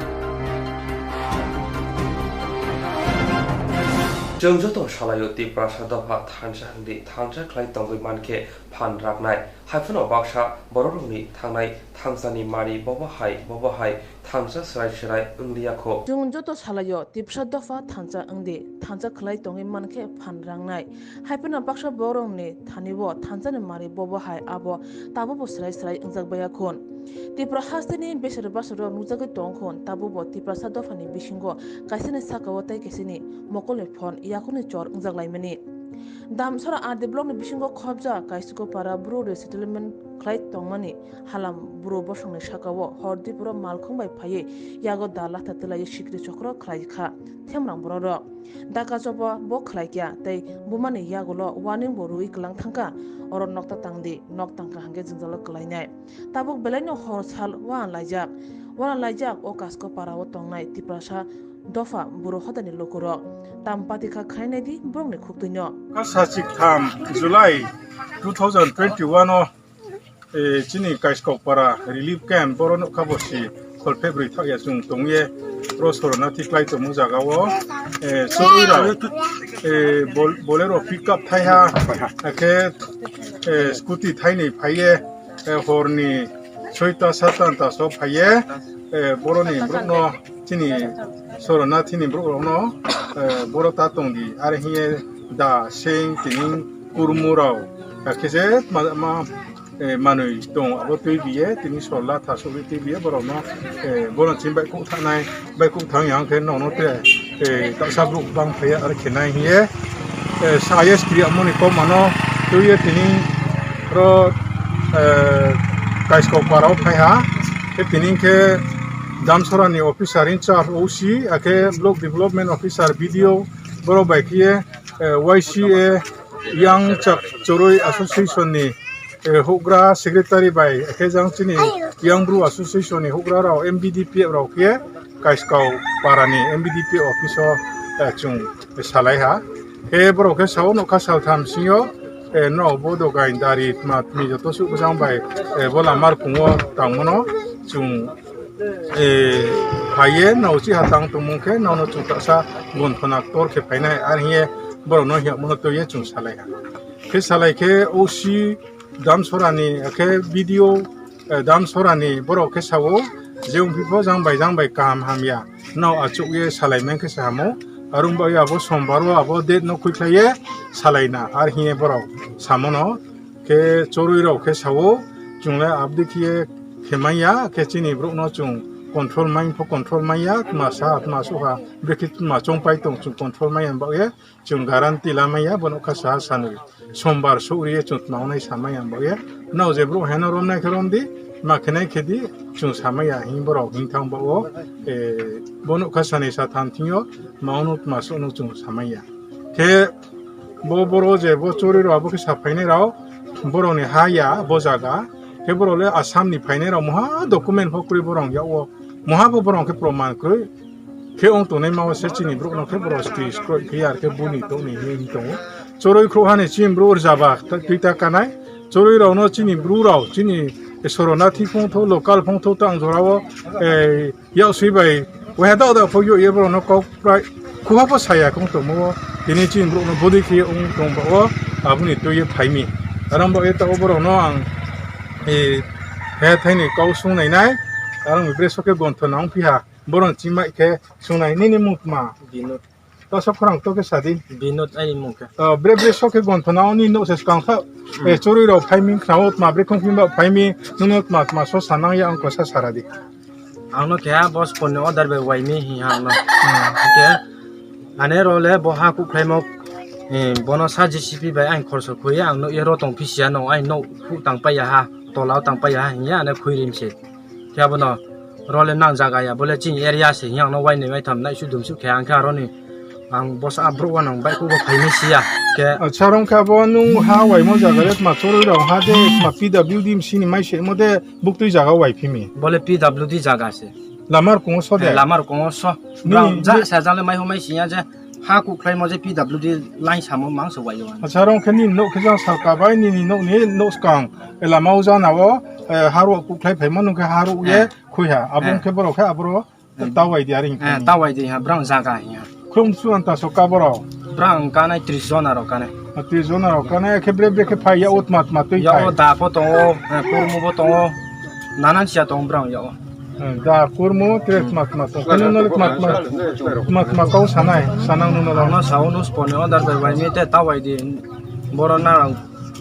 Chwng joto salaio Tiprasa dopha thansa hwndi thansa khlai tongwi mankhe phan raknai. Haiphano baksa bororokni thangnai thangsani mari bobo hai bobo hai thansa swrai swrai wngliya kho. Chwng joto salaio Tiprasa dopha thansa wngdi, thansa khlai tongwi mankhe phan rangnai. Haiphano baksa bororokni thani-o thansani mari bobo hai abo tabukbo swrai swrai wngjak baiya khun. Tripura hasteni besero basero nukjagwi tong khun, tabukbo Tiprasa dophani bisingo kaisani sakao tei kaisani mokolni phon yakungni chor wngjak laimani. Damsara R D blockni bisingo khobjak Kaisikopara Bru resettlement khlai tongmani halam bru bosongni sakao hor diporo malkhung bai phaiwi yago da latha twlaiwi sikri chokro khlai kha themrang bororok. Daka choba bo khlai kya tei bumani yagulo warning bo rwui kwlang thangkha, oro nokta tangdi, nok tangkha hwnkhe jwngjalo kwlainai. Tabuk belaino hor sal uana laijak, uana laijak o Kasko para o tongnai Tiprasa dopha buro hodani lukurok. Tam patikha khainai di borokni khuktwino. Kasa chiktham July two thousand twenty-one o, eh, chini Kaiskok para relief camp boro nokha bosi khol phebrwi thakya chwng tongye ro sorona thiklai tongmung jaga o, eh, chwrwi rok, eh, bol-, Bolero pickup thaiha, akhe, eh, scooty thainwi phaiye, eh, horni soita sata anta so phaiye, eh, boroni borokno chini sorona thini borok rokno, eh, boro ta tongdi, are hiye da seng tini kurmu rok, akhe je ma, ma, eh, manwi tong abo twi biye tini sorla thasugwi twi biye borokno, eh, bono chini bai kuk thanai. Bai kuk thang yang khe nono te, eh, taksa borok bang phaiya aro khenai hiye, eh, sa yes kri amoni kok mano twiye tini ro, eh, Kaiskok para o phaiha. Khe tini khe Damsara ni officer in charge O C, akhe block development officer B D O, borok bai khiye, eh, Y C A Yang Chak Choroi Association ni, eh, houhgra secretary bai, akhe jang chini Yang Bru Association ni houhgra rok M B D P F rok khe Kaiskau para ni M B D P F office o, eh, chwng salai ha. Khe borok khe sao nokha saltham sing o, eh, no bo dogai dari tma tmi joto suh bwsang bai, eh, bo lama rwkung o tang mano chwng, eh, phaiye no uchi ha tang tongmung khe nono chwng taksa gonthona ktor khe phainai, ar hiye borok no hiya mano twiye chwng salai ha. Khe salai khe O C Damsara ni, khe B D O, eh, Damsara ni borok khe sao, je wngphi pho jang bai jang bai kaham hamya no achuk ye salai man khe se hamo. Aro wng bai abo sombar o abo date no khuikhlai ye salai na, ar hiye borok samo no. Khe chorwi rok khe sao, chwng le abdi khiye khe manya, khe chini borok no chwng control man pho control manya, tma sa tma sukha, bwkhe tma chongpai tong chwng control manya bagwi. Chwng guarantee lamaya, bono kha saha sanwi sombar sugriye chwng tma wngnai samaya ang bagwi. Nao je bro heno romnai khe romdi, ma khenai khedi, chwng samaya hing borok hing thang bao, eh, bono kha sanwi satham thwngyo, ma wnw tma sugno chwng samaya. Khe bo boro je bo chorwi rok abo khe sa phainai rok, borokni ha ya bo jaga, khe borok le Assam ni phainai rok moha document pho kwrwi borok yao, moha bo borok khe proman kwrwi. Khe ong tongnai ma se chini borok no khe borok twi skroi khe ar khe buni tongni hinwi tongo. Choroi khruh hani chini borok rwjaba twi ta kanai. Choroi rok no chini bru rok chini sorona thi phung tho local phung tho tang jora o, eh, yak sui bai waha da da phogyo ye borok no kok prai khuha pho saya kong tongmo tini chini borok no bodi khe ong tong ba o aboni twi ye phaimi. Aram bo eta o borok no ang, eh, he thaini kau sung nai nai. Aram bre so khe gonthona ong phiha. Borok chimai khe sunai nini mung tma? Binod. To sok khorang to khe sadi. Binod aini mung khe. To bre bre sok khe gonthona oni nok se skang kha. Hmm. E chorwi rok phai ming khna o tma bre khong phim ba phai mi nung tma tma so sanang ya ang ko sa sara di. Ang no khe ha boss phone ni order bai wai mi hi ha ang no. Hmm. Khe ane ro le bo ha kuk khlai mo. Eh, bono sa J C B bai ang khorso khoi ang no ye ro tong phisiya no ang no khu tang pa ya ha tola tang pa ya ha hinya ane khui rim se. Khe abono role nang jaga ya, bole chini area se, yang no wainwi waitham nai sudum sukhe, ang khe aroni, ang bosa abruk wanang bike o phainai siya. Khe acha rong khe abo nung ha waimo jaga le tma chorwi rok ha de, tma P W D sini mai se mo de, buktwi jaga wai phimi. Bole P W D jaga se. Lamar kungo so de. Eh, lamar kungo so. Ni, brang ja ni sa jale mai homai siya je. Ha kuk khlaimo je P W D line samo mangso waio. Acha rong khe nini nok khe jang salka bai nini nok ni nok skang lama o jana o, eh, harok kuk khlai phaimo nung khe harok ye khui ha. Abo khe borok khe aboro tawai di aring. Eh, tawai di ha, brang jaga hi ha. Khrum su anta so ka borok. Brang kanai tris jona rok kanai. Ah, tris jona rok kanai khe bre bre khe phai ya o tma tma twi ya phai. O da pho tongo, eh, kurmu bo tongo. Nanan sia tong brang ya o. Eh, da kurmo, tere tma tma tong. Kene nole tma tma, tma tma kau sanai, sanang nuna la. Ano sao nus pone o dar bai bai mi te tawai di. Boro na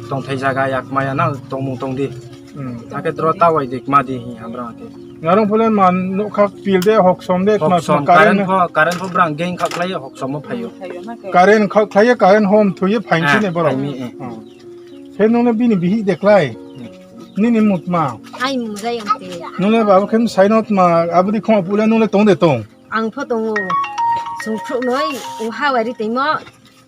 tong thai jaga yak maya na tong mung tong di. Hmm. Ake tro tawai di kma di hi hamra ake. Ngarong pole man nokha pil de hok som de tma tma current pho, current pho brang geng kha khlai hok som phaio. Current kha khlai current hom thuye phain sini boro. Phaimi, eh. Hmm. He nung bini bihi de khlai. Nini mutma. Ai mung jai ang te. Nule babu khem sai no tma abudi khoma pule nule tong de tong. Ang pho tongo. Sung phru noi u hawari tengmo.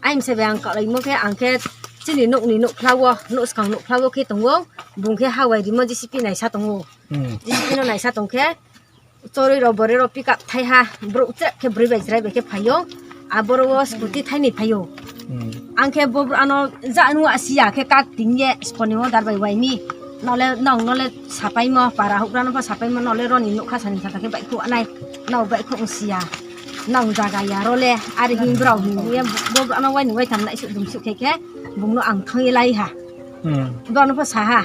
Ai mse be ang kalai mo khe ang khe chini nok ni nok phlawo, nok skang nok phlawo khe tongo. Bung khe hawari mo J C P naisa tongo. Hmm. J C P no naisa tong khe. Chorwi rok borwi rok pick up thai ha, borok chwrak khe bwrwi bai chwrai bai khe phaio, a borok o scooty thaini phaio. Hmm. Ang khe bo ano ja nung asiya khe kak tingye sponi o dar bai waimi, nole nong nole sapaimo para hukrano pha sapaimo nole roni nukha sani saka khe bai khu anai, nong bai khu siya, nong jaga ya role, ari hin brao hin ye bo ano waini wai thangnai suk dum suk khe khe bungno ang thangwi lai ha. Hmm. Dono pho saha.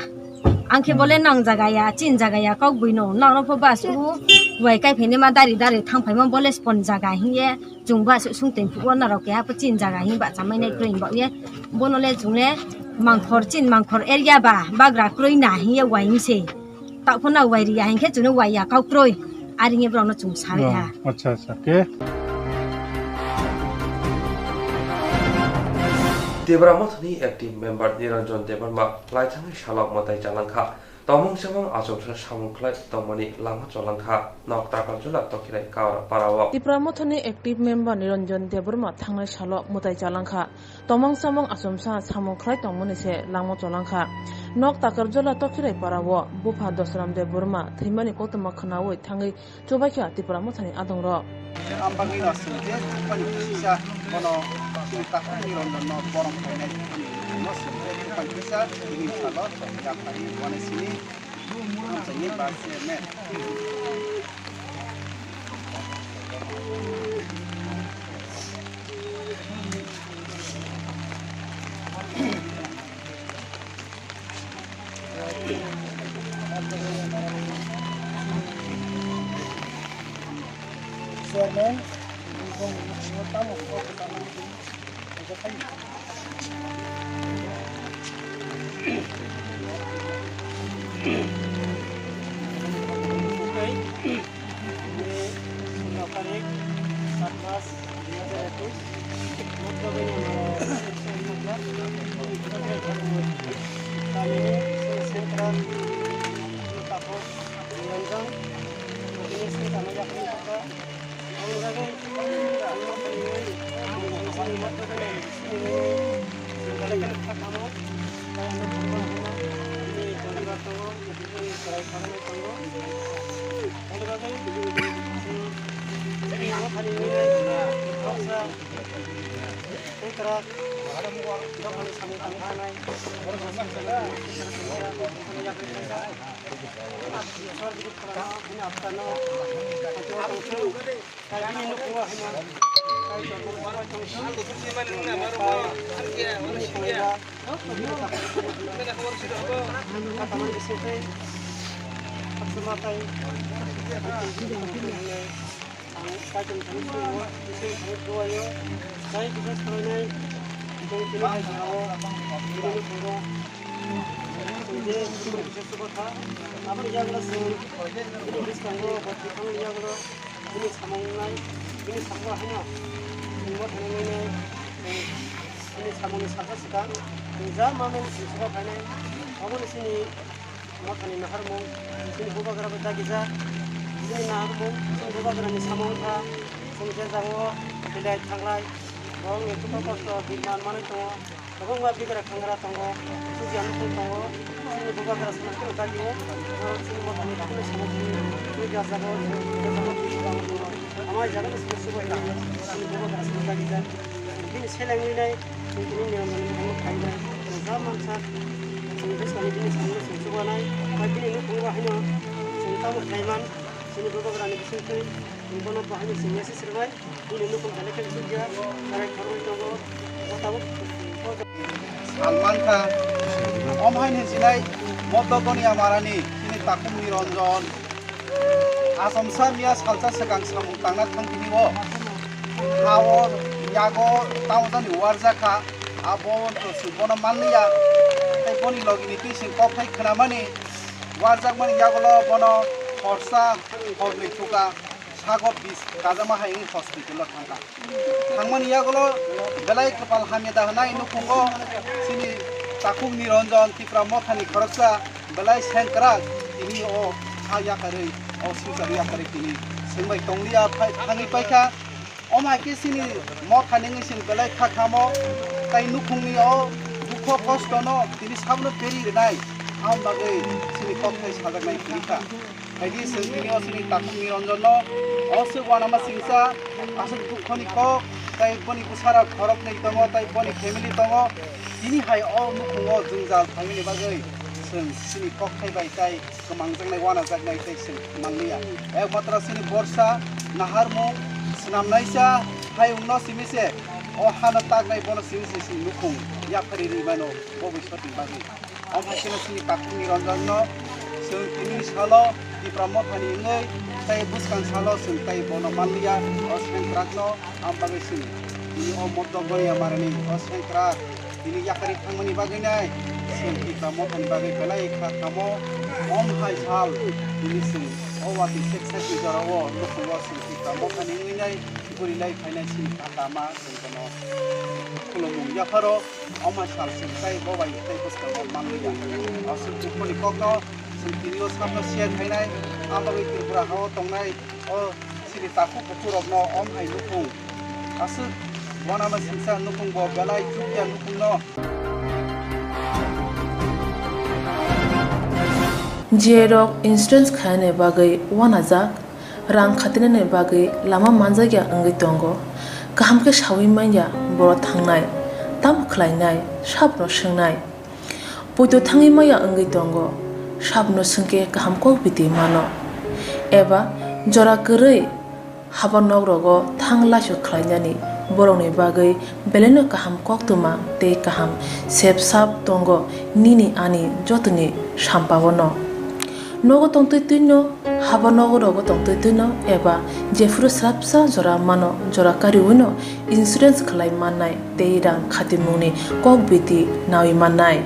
Ang khe bole nang jaga ya, chin jaga ya, kok bui no. Nang no pho bas u wai kai phene ma dari dari thang phai ma bole spon jaga hin ye. Chung bas sung teng phu na rok ya pho chin jaga hin ba chamai nai kroi ba ye. Bono le chung le mangkhor chin mangkhor area ba bagra kroi na hin ye wai mi se. Tak pho na wai ri ya hin khe chung no wai ya kau kroi. Ari nge borok no chung sawi ha. Oh, acha, acha, ke. Tipra Mothani active member Niranjan Debbarma laithangni salok mwtai chalangkha. Tomung samung achomsa samung khlai tongmani lama cholangkha. Nok Takarjula Tokhirai Kaura Parao. Tipra Mothani active member Niranjan Debbarma thangnai salok mwtai chalangkha. Tomang samung achomsa samung khlai tongmani se langma cholangkha. Nok Takarjula Tokhirai Parao bupha Dosram Debbarma thwimani koktwma khwnawi thangwi chubaikha Tipra Mothani adongrok. Ang bagwi no swngo je buphani kisa bono chini takhukni rondonno borom khlainai buphani no swngo je buphani kisa bini salo yaphari uansini hamjakni ba chairman. Chairman, Nokari, Satmas, Dui hajar ekush, Motto Bini Mara, Sexual Motla, Tamini, Central, Tapos, Ranjang, Bini Sintama Yakni Kaka, Ang Ragai, Ang Ragai, Ang Ragai, Motto Bini, Sini, Sintama Yakni Kaka, Kaya Motto Bini, Sini, Tonga Tonga, Sini, Sarai Kaka, Tonga, Ang Ragai, Sini, Motto Bini, Kasa, Kaitor thani sugo, Isor thani duaio, sai kisa salainai, tong tini kisa o, tini ni phugo, tong je, tini kisa sugo tha, aboni yagulo chwng, tini bwskango, bo twi thangni yagulo, tini samung nai, tini samung haino, tini bo thani nai nai, tini samung ni saka swkang, tini ja manwi tini sugo phainai, aboni chini Mothani naharmung, chini bubagra bai dagijak. Chini naharmung, chini bubagrani samung wngkha, chwng je jago belai thanglai, borokni dukho kosto birman manwi tongo, kwbangma bigra khangra tongo, chukya nukhung tongo, chini bubagra sana kheno dagio, borok chini mothani bukhukni samung chini, chini jago, chini jago, chini jago, ama jagani simi subai chini bubagra sana dagijak. Bini seleng winai, chwng tini Niranjan ni bumung khainai, chwng ja mansak, chwng bwskangni bini samungno chwng chubanai, bai bini nukhungo haino chwng tamo khlaiman, chini bubagrani bisingtwi, chwng bono bo haino chwng message rwnai, bini nukhung belai khe bisingtwi, tarai khoroknwi tongo, bo tabuk. Salman kha, om haino hinsinai, Moddo Goniya Marani, chini takhuk Niranjan, Achomsa miya salsa swkang samung tangna thang tini o. Ha o yago tamo jani warjak kha. Abo to se bono manliya. Tei boni logi ni twi se kok hai khwnamani warjakmani yagulo bono horsa horni thuka sago bis kajama hai wngwi hospital o thangkha. Thangmani yagulo belai kwpal hamya da hwnwi nukhungo chini takhuk Niranjan Tipra Mothani khoroksa belai sengkrak tini o ha yakarwi, o swngchar yakarwi tini swngbai tongliya phai, thangwi paikha. Omo hai khe chini Mothani wngwi chini belai kha khamo, tei nukhungni o dukho kostono tini sabono peri rwnai, aboni bagwi chini kokthai sajaknai kwrwi kha. Phaidi chwng tini o chini takhuk Niranjanno o swk uanama singcha, aswk dukhoni kok, tei boni bwsarok khoroknwi tongo, tei boni family tongo. Tini hai o nukhungo jwngjal phaimani bagwi chwng chini kokthai bai tei kwmangjaknai, uanajaknai tei chwng manliya. Ekmatro chini borsa naharmung swnamnaisa hayungno simi se o hano taknai, bono simi se chini nukhung yapharwi rwi mano bo bwsatwi bagwi. Omo hai kheno chini takhuk Niranjanno chwng tini salo Tipra Mothani wngwi tei bwskang salo chwng tei bono manliya o sengkrakno. Am bagwi chwng tini o Moddo Goniya Marani o sengkrak tini yakarwi thangmani bagwi nai chwng Tipra Mothani bagwi belai kha khamo. Om hai sal tini chwng o watwi sek sek ni jora o nukhungo chwng Tipra Mothani wngwi nai guri lai phainai chini kaka ma chwng bono khulumung yapharo. Omo sal chwng tei bo bai tei bwskango manliya. Aswk dukhoni kokno chwng tini o sakno share khainai, aboni Tripura ha-o tongnai o chini takhuk bukhurokno om hai nukhung. Aswk uanama singcha nukhung bo belai chukya nukhungno. J rok insurance khainani bagwi uanajak. Rang khatinani bagwi lama manjakya wngwi tongo. Kaham khe saui manya borok thangnai, tamo khlainai, sabono swngnai. Poito thangwi maya wngwi tongo, sabono swngkhe kaham kok biti mano. Eba jora kwrwi haba nok rogo thang laisu khlainani borokni bagwi belaino kaham koktwma tei kaham sep sap tongo nini ani jotoni sampao no. Nogo tongtwi twino, haba nogo rogo tongtwi twino eba jephuru swrapsa jora mano jora kariwino insurance khlai mannai tei rang khatimungni kok biti naui mannai.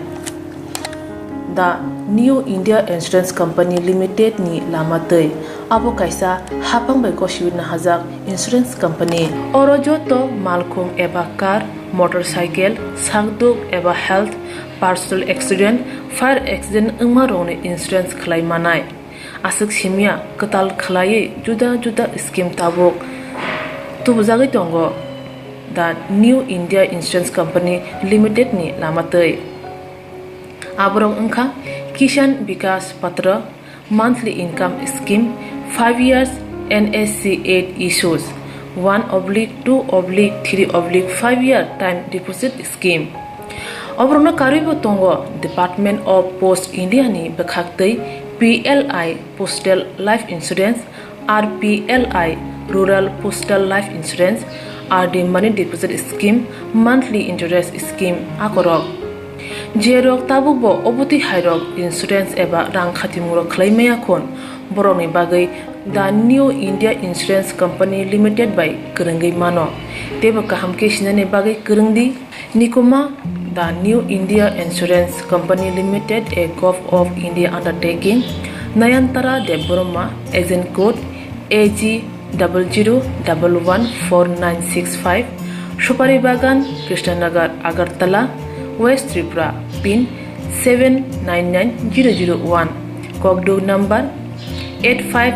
The New India Insurance Company Limited ni lama twi abo kaisa hapang bai gosiwi nahajak insurance company. Oro joto malkhung eba car, motorcycle, sakduk eba health, personal accident, fire accident wngma rokni insurance khlai manai. Aswk simya kwtal khwlaiwi juda juda scheme tabuk tubujagwi tongo the New India Insurance Company Limited ni lama twi. Aborok wngkha Kisan Vikas Patra, monthly income scheme, five years N S C eight issues, one oblique two oblique three oblique five year time deposit scheme. Oborokno karwibo tongo Department of Post India ni bwkhaktwi P L I Postal Life Insurance, R P L I Rural Postal Life Insurance, R D Money Deposit Scheme, Monthly Interest Scheme akorok. Jerok tabukbo obotwi hairok insurance eba rang khatimungrok khlai maya khun, borokni bagwi The New India Insurance Company Limited bai kwrwngwi mano. Teibo kaham khe sinani bagwi kwrwng di. Nikuma, The New India Insurance Company Limited, a Govt of India undertaking. Nayantara Debbarma, agent code A G double zero double one four nine six five, Supari Bagan, Krishnanagar, Agartala, West Tripura, pin seven nine nine zero zero one, kokduk number eight five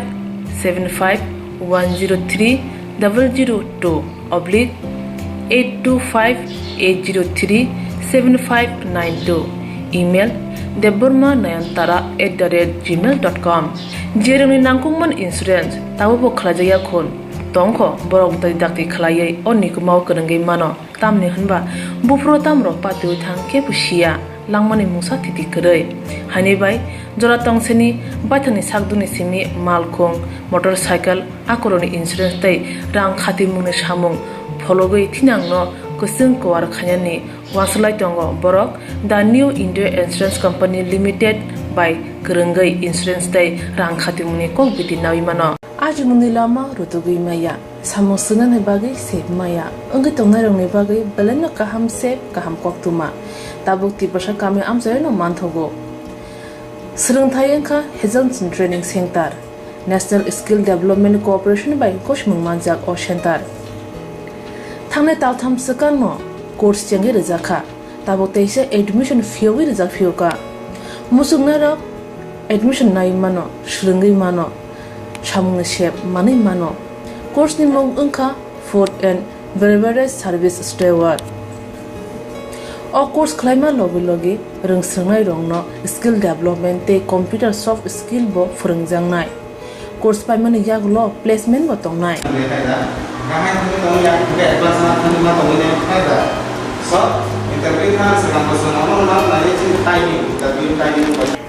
seven five one zero three double zero two oblique eight two five eight zero three seven five nine two, email debbarma nayantara at the rate gmail dot com. Jerwngni nangkukmani insurance tabukbo khlaijakya khun tongkho, borok dakti dakti khlaiwi o nikumao kwrwngwi mano. Tamni hwnba buphuru tamrok patiwi thang kebo siya, langmani mungsa thiti kwrwi. Haini bai jora tongseni baithangni sakduni simi malkhung, motorcycle, akorokni insurance tei rang khatimungni samung phologwi thinangno kwchwng kuar khainani uansuk lai tongo borok. The New India Insurance Company Limited bai kwrwngwi insurance tei rang khatimungni kok biti naui mano. Ajimungni lama rutugwi maya, samung swngnani bagwi sep maya, wngwi tongnairokni bagwi belaino kaham sep, kaham koktwma. Tabuk Tiprasa kami amchaino manthogo. Swrwngthai wngkha Hazelson Training Center, National Skill Development Corporation bai kochmung manjak o center. Thangnai taltham swkangno course chengwi rwjakha. Tabuk teisa admission phiyogwi rijak phiyokha. Muchungnairok admission nai mano, swrwngwi mano, samungni sep manwi mano. Course ni mung wngkha Food and Beverage Service Steward. O course khlaima logi logi rwngswrwngnairokno skill development tei computer soft skill bo phwrwngjaknai. Course paimani yagulo placement bo tongnai.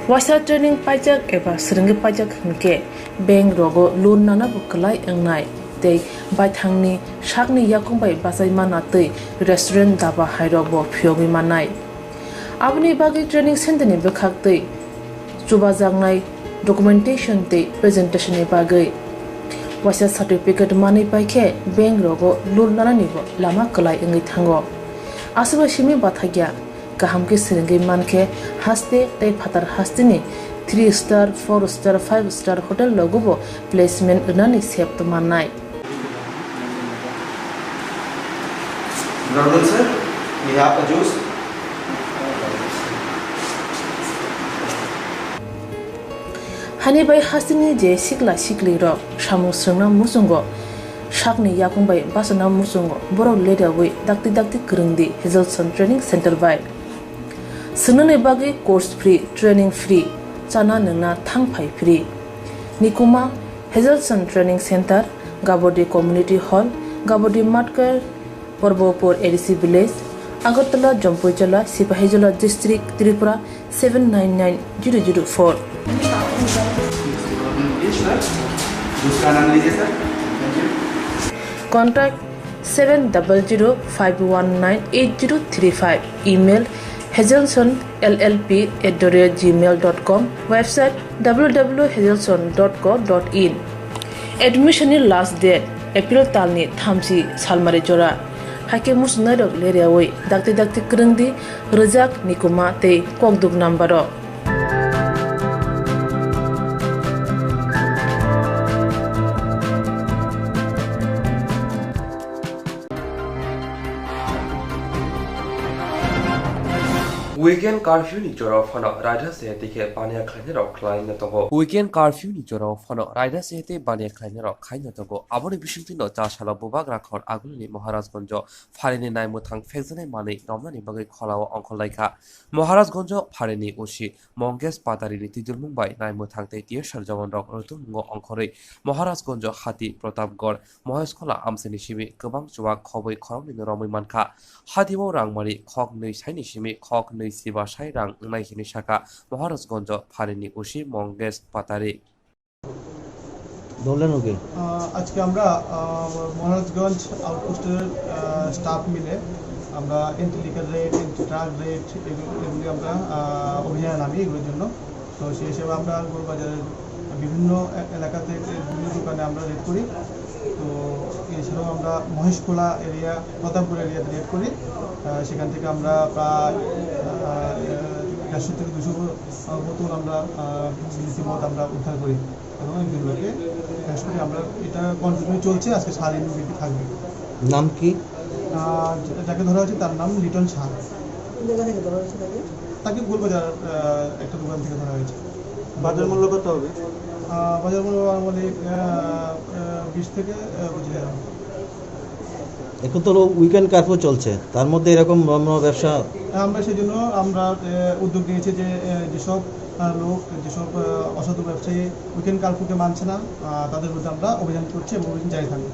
Waisa training paijak eba swrwngwi paijak hwnkhe bank rogo loan nana bo kwlai wngnai tei baithangni sakni yakung bai bachai mana tei restaurant daba hairok bo phiyogwi mannai. Aboni bagwi training center ni bwkhak tei chubajaknai documentation tei presentation ni bagwi waisa certificate manwi paikhe bank rogo loan nanani bo lama kwlai wngwi thango. Aswk bai simi bathakya kaham khe swrwngwi mankhe haste tei phatar hasteni three star, four star, five star hotel rogo bo placement rwnani sep mannai. Good afternoon, sir. We have a juice. Hani bai hasteni je sikla sikli rok samung swrwngna muchungo, sakni yakung bai bachana muchungo, borok ledawi dakti dakti kwrwng di Hazelson Training Center bai. Swngnani bagwi course free, training free, chana nwngna thang phai free. Nikuma Hazelson Training Center, Gabodi Community Hall, Gabodi Matkar, Porbopur A D C Village, Agartala, Jampuijala, Sipahijola District, Tripura seven nine nine zero zero four. Contact seven double zero five one nine eight zero three five, email hazelson L L P at the rate gmail dot com, website W W W hazelson dot co dot in. Admission ni last date April talni thamchi salmari jora. Haikhe muchungnairok leriawi dakti dakti kwrwng di, rwjak, nikuma tei kokduk number o. Weekend curfew ni jorao phano raida se tei khe baniya khlainai rok khlai no tongo. Weekend curfew ni jorao phano raida se tei baniya khlainai rok khai no tongo. Aboni bisingtwi no cha salo bubagra khor agulini Maharajgonjo pharini naimwthang phekjaknai manwi romnani bagwi kholao ongkhor laikha. Maharajgonjo pharini O C Mongesh Patarini twidulmung bai naimwthang tei T S R jawan rok rwtwmung o ongkhorwi Maharajgonjo hati Pratapgarh Mohesh Khola amchaini simi kwbang chuwak khobwi khoroknwi no romwi mankha. Hati o rang mari khok nwi saini simi khok nwi chiba sai rang wngnai hinwi sakha Maharajgonjo pharini O C Mongesh Patari. দৌড়লেন ওকে। আহ, আজকে আমরা, আহ, মহারাজগঞ্জ আউটপোস্টের, আহ, স্টাফ মিলে আমরা anti liquor red, anti drug red, এগুলো, এগুলি আমরা, আহ, অভিযানে নামি এগুলোর জন্য। তো সেই হিসেবে আমরা গরুবাজারের বিভিন্ন এ-, এলাকাতে, এ, বিভিন্ন দোকানে আমরা রেড করি। তো এছাড়াও আমরা মহেশখোলা এরিয়া, প্রতাপপুর এরিয়াতে রেড করি। আহ, সেখান থেকে আমরা প্রায়, আহ, দেড়শো থেকে দুশো বোতল আমরা, আহ, বিদেশি মদ আমরা উদ্ধার করি এবং একজন লোককে অ্যারেস্ট করি। আমরা এটা কন্টিনিউ চলছে, আজকে সারাদিন ব্যাপী থাকবে। নাম কি? আহ, যা-, যাকে ধরা হয়েছে তার নাম লিটন শাহ। কোন জায়গা থেকে ধরা হয়েছে তাকে? তাকে গোলবাজার, আহ, একটা দোকান থেকে ধরা হয়েছে। বাজার মূল্য কত হবে? আহ, বাজার মূল্য আনুমানিক, আহ, আহ, বিশ থেকে, আহ, পঁচিশ হাজার। এখন তো উইকেন্ড কার্ফিউ চলছে, তার মধ্যে এরকম নম্র ব্যবসা? আমরা সেজন্য আমরা, আহ, উদ্যোগ নিয়েছি যে, আহ, যেসব, আহ, লোক, যেসব, আহ, অসাধু ব্যবসায়ী উইকেন্ড কার্ফিউকে মানছে না, আহ, তাদের বিরুদ্ধে আমরা অভিযান করছি এবং অভিযান জারি থাকবে।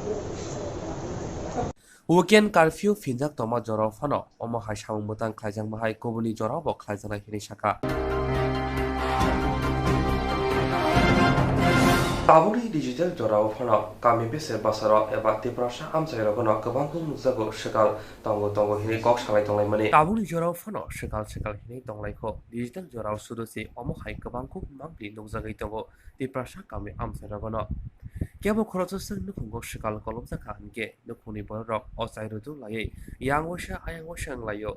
Weekend curfew phinjak tongma jorao phano omo hai samung bwtang khlaijakma hai kubuni jorao bo khlaijaknai hinwi sakha. Tabukni digital jorao phano kami bese bwsarok eba Tiprasa amchairogono kwbangkuk nukjago swkal tongo tongo hinwi kok salai tonglaimani. Tabukni jorao phano swkal swkal hinwi tonglaikho. Digital jorao sudo se omo hai kwbangkuk mangpli nukjagwi tongo Tiprasa kami amchairogono. Kebo khoroksa swk nukhungo swkal kolokjakha hinkhe nukhungni bororok ochai rwtwk laiwi yang waisa ayang waisa wnglaio.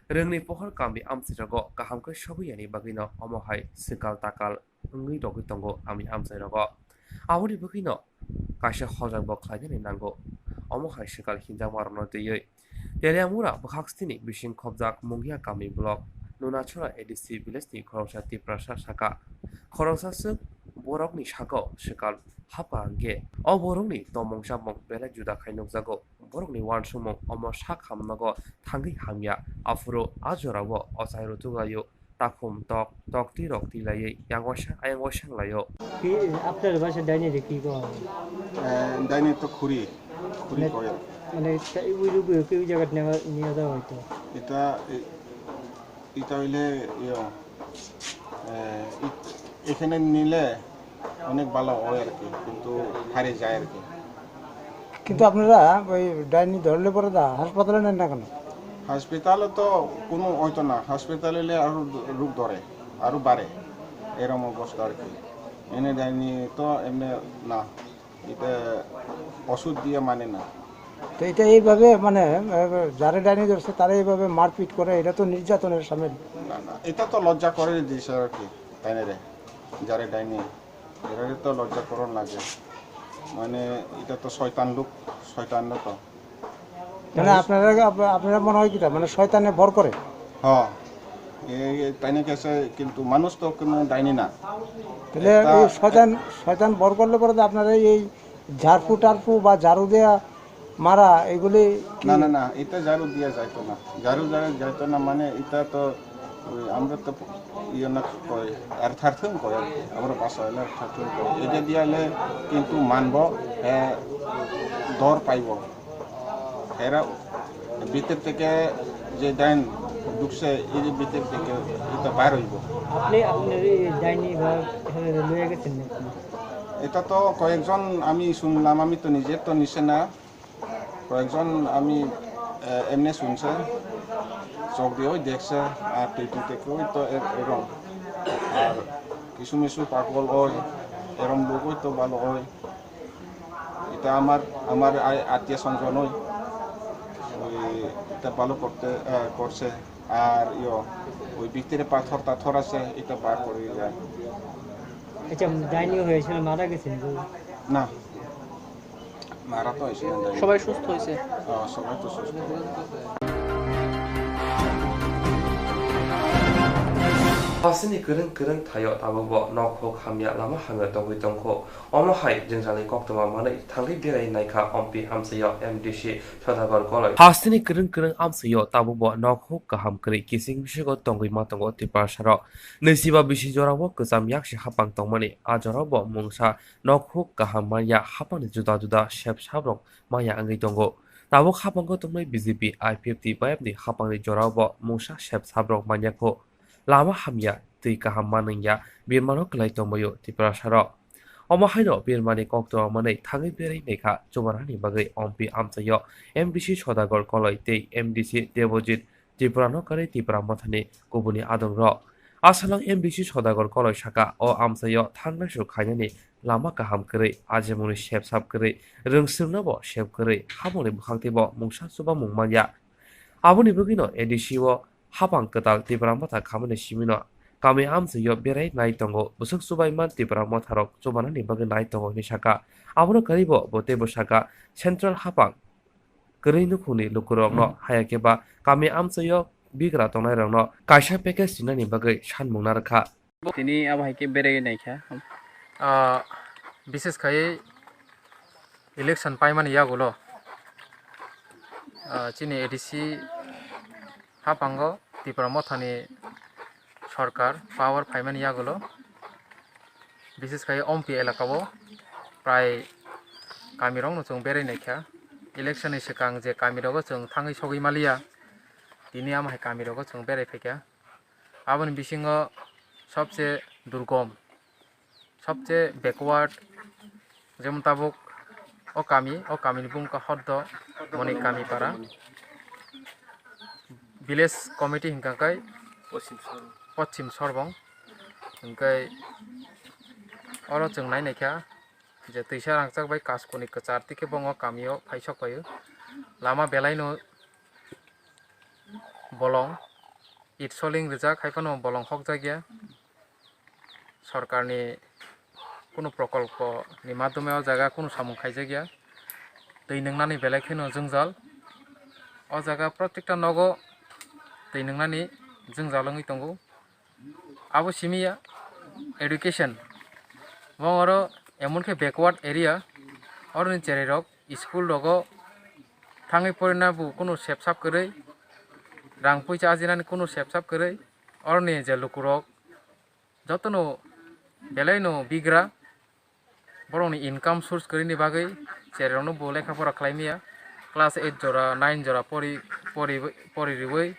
Rwngni pohor kamni amchairogo kaham khe sogwi yani bagwino omo hai swkal takal wngwi rogwi tongo amni amchairogo. Aboni bagwino kaisa hojak bo khlainani nango. Omo hai swkal hinjakmarokno twiwi Teliamura bwkhak stini bising khopjak Mungia kami block Nunachora A D C village ni khoroksa Tiprasa sakha. Khoroksa swk borokni sakao swkal hapkha hinkhe o borokni tongmung chamung belai juda khai nukjago. Borokni uansukmung omo sak hamnogo thangwi hamya, aphuru a jorao ochai rwtwk laio. Takhum tok tok twi rok twi laiwi yang waisa ayang waisa wnglaio. কি আপনার ভাষায় ডাইনিরে কি কওয়া হয়? এ, ডাইনি তো খুরি, খুরি মানে, কয় আর কি। মানে, তা-, ওই রূপে ওকে ওই জায়গায় নেওয়া, নিয়ে যাওয়া হয়তো। এটা, এ-, এটা হইলে, ইয়ে, এ, ই-, এখানে নিলে অনেক ভালো হয় আর কি, কিন্তু হারিয়ে যায় আর কি। কিন্তু আপনারা ওই ডাইনি ধরলে পরে দা হাসপাতালে নেন না কেন? হসপিটালে তো কোনো হইতো না, হসপিটালে নিলে আরো রোগ ধরে, আরো বাড়ে, এরকম অবস্থা আর কি। এনে ডাইনি তো এমনি না, এটা ওষুধ দিয়ে মানে না। তো এটা এইভাবে মানে, আহ, যারা ডাইনি ধরছে তারা এইভাবে মারপিট করে, এটা তো নির্যাতনের সামিল। না, না, এটা তো লজ্জা করে দিছে আর কি, তাই না রে? যারা ডাইনি এরারে তো লজ্জা করণ লাগে, মানে এটা তো শয়তান লোক, শয়তান তো। মানে আপনারা, আপ-, আপনারা মনে হয় কিটা, মানে শয়তানে ভর করে? হ্যাঁ, এই, এই তাই নাকি আছে, কিন্তু মানুষ তো কোনো ডাইনি না। তাহলে এটা এই শয়তান, শয়তান ভর করলে পরে তো আপনারা এই ঝাড়ফু টাড়ফু বা ঝাড়ু দেয়া মারা এগুলি কি? না, না, না, এটা ঝাড়ু দিয়া যাইতো না। ঝাড়ু দেওয়া যাইতো না, মানে এটা তো ওই আমরা তো ইয়ে না কই, আর থার্থুন কই আর কি। আমরা ভাষা হইলে থার্থুন কই। এটা দিয়ালে কিন্তু মানবো, হ্যাঁ, ডর পাইবো। এরা ভিতর থেকে যে ডাইন ঢুকছে, এই যে ভিতর থেকে এটা বার হইব। আপনি, আপনার এই ডাইনি বা এখানে লইয়া গেছেন নাকি? এটা তো কয়েকজন আমি শুনলাম, আমি তো নিজের তো নিছে না। কয়েকজন আমি, আহ, এমনি শুনছে, চোখ দিয়েও দেখছে, আর টিভি থেকেও তো এ-, এরম। আর কিছু মিছু পাগল হয়, এরম লোকই তো ভালো হয়। এটা আমার, আমার আ-, আত্মীয় স্বজন হয়। ওই এটা ভালো করতে, আহ, করছে। আর ইয়ো, ওই ভিতরে পাথর টাথর আছে, এটা বার করে যায়। আচ্ছা, ডাইনি হয়েছিল, মারা গেছেন কেউ? না, মারা তো হয়েছিল না, ডাইনি। সবাই সুস্থ হয়েছে? হ্যাঁ, সবাই তো সুস্থ। Hasteni kwrwng kwrwng thaio tabukbo nokhuk hamya lama hamya tongwi tongkho. Omo hai jwngjalni koktwma manwi thangwi berai naikha ompi amchaio M D C Sodagar Koloi. Hasteni kwrwng kwrwng amchaio tabukbo nokhuk kaham kwrwi kising bisingo tongwi ma tongo Tiprasarok. Nisiba bisi jorao kwcham yaksi hapang tongmani, a jorao bo mungsa nokhuk kaham manya hapangni juda juda sep sabrok manya wngwi tongo. Tabuk hapango tongnai B J P, I P F T, I P F T ni hapangni jorao bo mungsa sep sabrok manya kho. Lama hamya, twi kaham manwngya, birmano kwlai tongbaio Tiprasarok. Omo haino birmani koktwma manwi thangwi berwi naikha chubanani bagwi ompi amchaio M D C Sodagar Koloi tei M D C Debojit Tripura no karwi Tipra Mothani kubuni adongrok. Asalang M D C Sodagar Koloi saka, o amchaio thangnai su khainani lama kaham kwrwi, ajimungni sep sap kwrwi, rwngswrwngno bo sep kwrwi, habungni bwkhak teibo mungsa chubamung manya. Aboni bagwino A D C o hapang kwtal Tipra Motha khamani simino kami amchaio berai nai tongo, bwswk chubaiman Tipra Motharok chubanani bagwi nai tongo hinwi saka. Abono kwrwibo bo teibo saka, central hapang kwrwi nukhungni lukurokno, haya khe ba kami amchaio bigra tongnairokno kaisa package rinani bagwi sanmung narwkha. Tini abo hai khe berai naikha. Ah, bises khai election paimani yagulo, ah, chini A D C haphango Tipra Mothani sorkar power phaimani yagulo, bises khai Ompi elakao prai kamirokno chwng berai naikha. Election ni swkang je kamirogo chwng thangwi sogwi maliya, tini amo hai kamirogo chwng berai phaikha. Aboni bisingo sobse durgom, sobse backward, jemon tabuk o kami, o kamini bumung kha Hoddo, Moni kami para. Village committee hinkha khe Poschim Sorbong. Hinkhe oro chwng nai naikha je twisa rangchak bai kaskoni kwchar tei khe bongo kamio phai sok phaio. Lama belaino bolong, it soling rijak, hai phano bolong hokjak ya. Sorkarni kunu prokolpo ni madhyome o jaga kunu samung khaijak ya. Twi nwngnani belai kheno jwngjal. O jaga protekta nogo twi nwngnani jwngjal wngwi tongo. Abo simi ya education. Bong oro emon khe backward area, oroni cherai rok school rogo thangwi porina bo kunu sep sap kwrwi, rang puisa ajinani kunu sep sap kwrwi, oroni je lukurok jotono belaino bigra, borokni income source kwrwini bagwi cherai rokno bo lekha pora khlai maya, class eight jora, nine jora pori, pori, pori riwi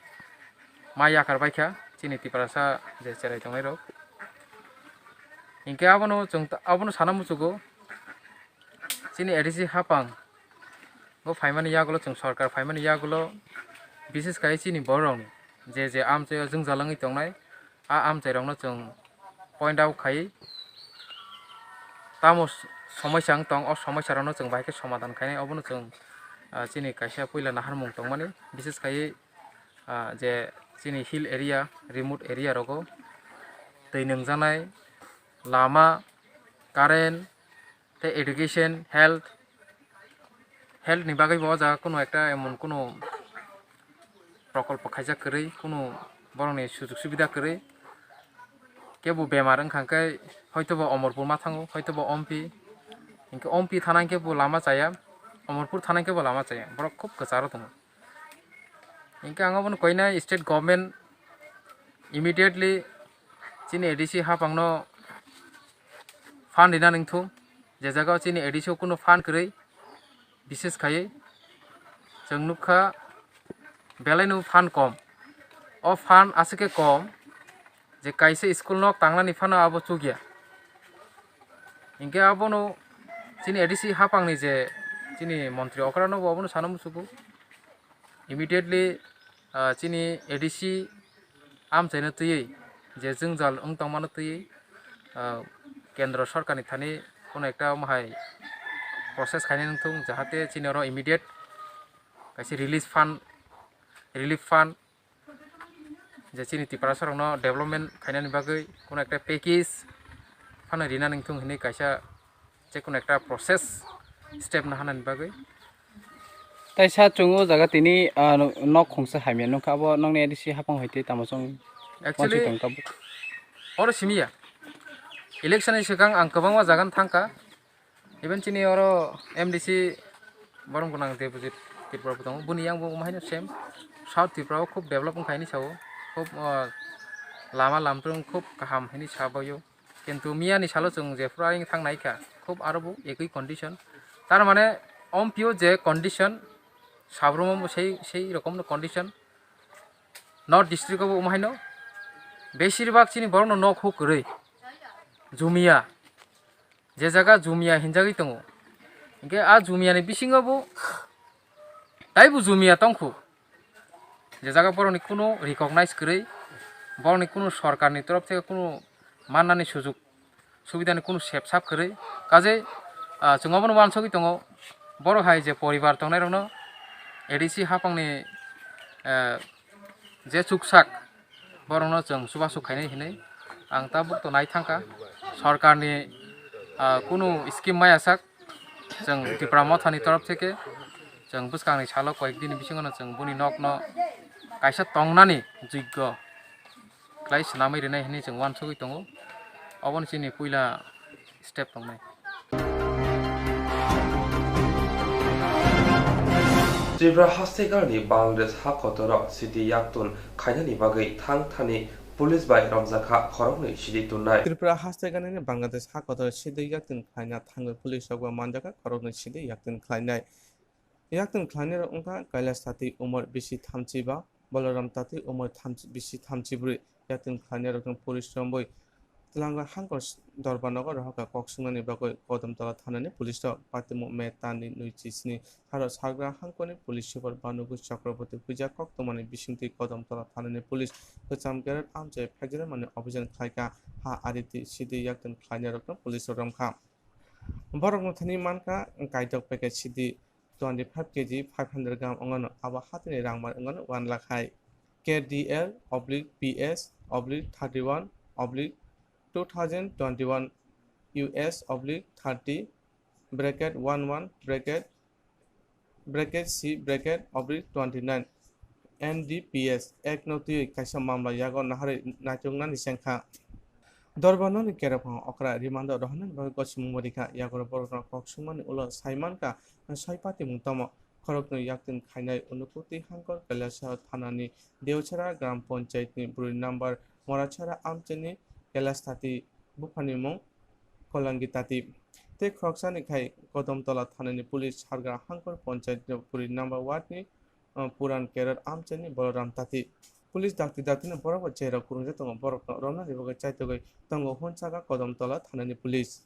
ma yakar baikha chini Tiprasa je cherai tongnai rok. Hinkhe abono chwng ta-, abono sana muchugo, chini A D C haphang bo phaimani yagulo, chwng sorkar phaimani yagulo, bises khai chini borok je je amchaio jwngjal wngwi tongnai, a amchairokno chwng point out khai tamo s-, somoisa wng tong, o somoisarokno chwng bahai khe somadan khainai, obono chwng, ah, chini kaisa puila naharmung tongmani, bises khai, ah, je chini hill area, remote area rogo twi nwngjaknai lama, current, tei education, health, health ni bagwi bo o jaga kunu ekta emon kunu prokolpo khaijak kwrwi, kunu borokni sujug subida kwrwi, kebo bemar wngkha khe hoito bo Omorpur ma thango, hoito bo Ompi, hinkhe Ompi thana hinkhe bo lama chaya, Omorpur thana hinkhe bo lama chaya, borok khub kwcharo tongo. Hinkhe ang obono koinai state government immediately chini A D C haphangno fund rina nangthung, je jaga o chini A D C o kunu fund kwrwi, bises khai chwng nukha belaino fund kom. O fund aswk khe kom je kaisa school nok tangnani phano abo chukya. Hinkhe abono chini A D C haphangni je chini montri okrano bo abono sana muchugo. Immediately, ah, chini A D C amchaino twiwi je jwngjal wng tongmano twiwi, ah, kendro sorkarni thani kono ekta omo hai process khainai wngthung, jahate chini oro immediate kaisa release fund, relief fund, je chini Tiprasarokno development khainani bagwi kono ekta package phano rina nangthung hinwi kaisa je kono ekta process step naharnani bagwi. Tai sa chwng o jaga tini, ah, nok khungsa hamya nukha, abo nokni A D C haphang hai tei tamo chwng Actually, wansuk tong tabuk. Oro simi ya. Election ni swkang ang kwbangma jaga no thangkha. Even chini oro M D C borom gwnang Debojit Tripura bo tongo. Boni yang bo omo haino same. South Tripura o khub develop wngkha hinwi sao. Khub, ah, lama lamtrung khub kaham hinwi sa baio. Kintu miya ni salo chwng jephuru ayang thang naikha, khub aro bo ekoi condition. Tar mane, ompio je condition, sabrum omo sei, sei rokomno condition. North district o bo omo haino, besir bak chini borokno nok huk kwrwi, jumia, je jaga jumia hinjagwi tongo. Hinkhe a jumia ni bisingo bo taibo jumia tongkhu. Je jaga borokni kunu recognize kwrwi, Borokni kunu sorkarni torof theke kunu mannani sujuk subidani kunu sepsap kwrwi. Kajei, ah, chwng obono uansugwi tongo, borok hai je poribar tongnairokno A D C hapangni, eh, je chuksak, borokno chwng chubachu khainai hinwi ang tabuk to nai thangkha. Sorkarni, ah, kunu scheme maya sak, chwng Tipra Mothani torof theke chwng bwskangni salo koyek dini bisingono chwng boni nokno kaisa tongnani joggo khlai swnamwi rwnai hinwi chwng uansugwi tongo. Obono chini puila step tongnai. Tripura haste ganani Bangladesh ha kotoro sidi yaktun khainani bagwi thang thani police bai romjakha khoroknwi sidi tunnai. Tripura haste ganani Bangladesh ha kotoro sidi yaktun khlaina thangwi police rok bai manjakha khoroknwi sidi yaktun khlainai. Yaktun khlainairok wngkha Kailash Tati, umor bisi thamchi ba, Balaram Tati, umor thamchi, bisi thamchi bwrwi. Yaktun khlainairokno police romwi Twlangwi hangkor s-, Dorbar nogo rohorkha kok swngnani bagwi Kodamtola thanani police rok patimung May tanni nwi chisni tharo Sagra hangkorni police super Banugwi Chakraborty huijak koktwmani bisingtwi Kodamtola thanani police kwcham kerot amchai phekjagmani operation khlaikha. Ha ari twi sidi yaktun khlainairokno police rok romkha. Borokno thani mankha kaitok packet sidi twenty five K G five hundred gram wngmano, abo hatini rangmar wngmano one lakh hai. K D L oblique P S oblique thirty one oblique two thousand twenty one U S oblique thirty bracket one one bracket bracket C bracket oblique twenty nine N D P S Act no twiwi kaisa mamla yago naharwi naituknani chengkha. Dorbar nokni kerok phang okra rimando rohornani bagwi gosimung bo rikha. Yagoro borokno kok sungmani ulo sai mankha soi patimung tamo. Khoroknwi yaktwng khainai Unakoti hangkor Kailasahar thanani Dewchara Gram Panchayatni bwrwi number Morachara amchaini Kailas Tati buphani mung Kolangi Tati. Tei khoroksani khai Kodamtola thanani police Sargra hangkor Panchayatni bwrwi number wardni, uh, Puran Kerot amchaini Balaram Tati. Police dakti daktino borokbo cherok kwrwngjak tongo, borokno romnani bagwi chaitogwi tongo hwn saka Kodamtola thanani police.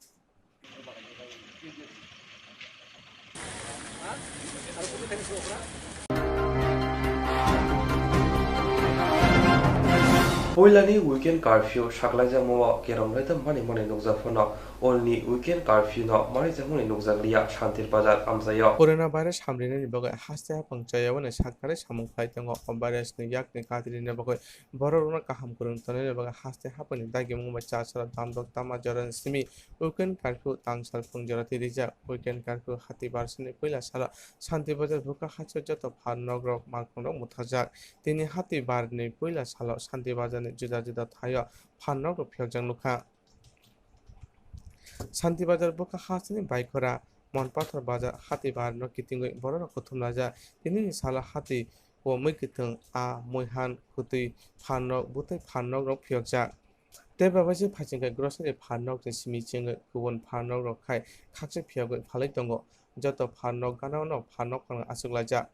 Puilani weekend curfew saklaijakmao kerong laitham manwi manwi nukjak phano, ulni weekend curfew no manwijakmani nukjakliya Shantir Bazar amchaio. Corona virus hamrinani bagwi haste haphang chayawani saknari samung khlai tongo. O virus ni yakni kadrini bagwi bororokno kaham kwrwng tongnani bagwi haste haphangni dagimung bai chasaro damdok tama jorani simi weekend curfew tangsal phung jora twi rijak. Weekend curfew hati barsani puila salo Shanti Bazar bwkha haste joto phan nok rok malkhung rok muthajak. Tini hati barni puila salo Shanti Bazar ni juda juda thaio phan nok rok phiyokjak nukha. Shanti Bazar bwkha hasteni Baikhora, Monpathor Bazar hati barno kitingwi bororok kuthum laijak. Tinini salo hati o mwi kwthwng, a, muihan, kwtwi phan nok, bwtwi phan nok rok phiyokjak. Tei bai bai se phaisingkhe grocery phan nok ni simi chengwi kubun phan nok rok khai khakchang phiyogwi phalwi tongo. Joto phan nok gana-o no phan nok phano achuklaijak.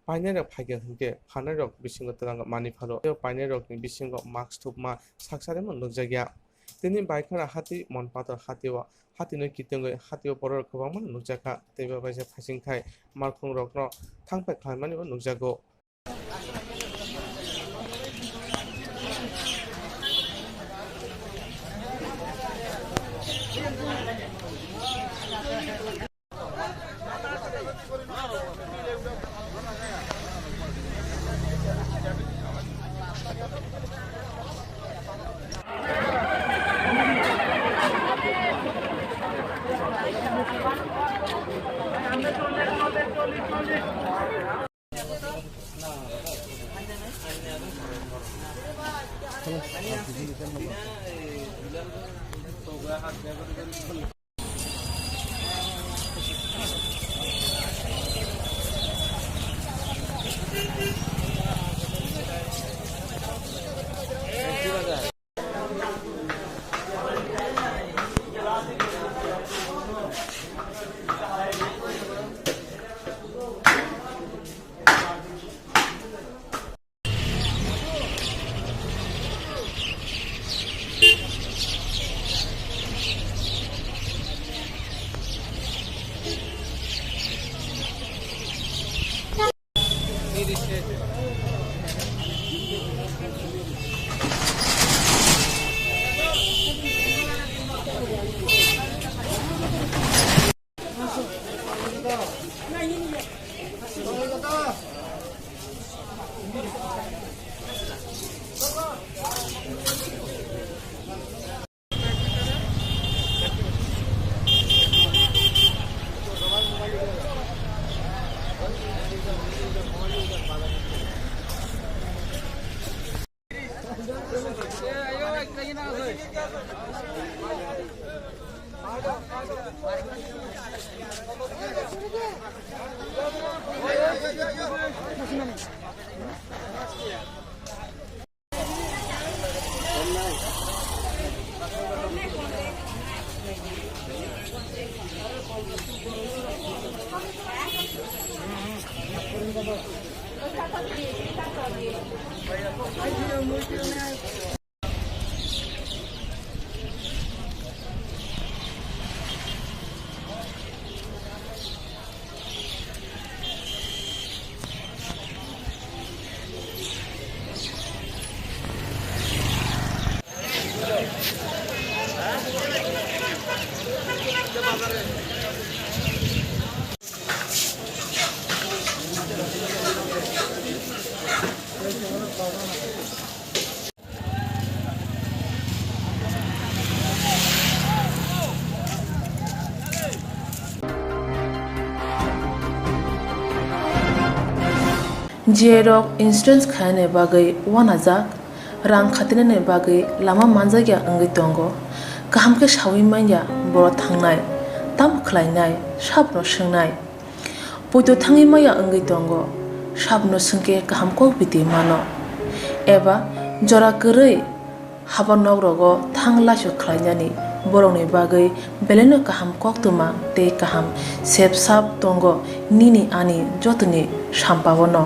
Painairok phaikha hinkhe phannairok bisingo twlango manwi phano. Tei painairokni bisingo mask thupma saksa rimo nukjakya. Tini Baikhora hati, Monpathor hati o, hati no kitingwi hati o borok kwbangma nukjakha. Tei bai bai se phaisingkhai malkhung rokno thangphai khlaimani bo nukjago. Jerok insurance khainani bagwi uanajak, rang khatinani bagwi lama manjakya wngwi tongo, kaham khe saui manya boro thangnai, tamo khlainai, sabno swngnai. Poito thangwi maya wngwi tongo, sabno swngkhe kaham kok biti mano, eba jora kwrwi haba nok rogo thang laisu khlainani borokni bagwi belaino kaham koktwma tei kaham sep sap tongo nini ani jotoni sampaono.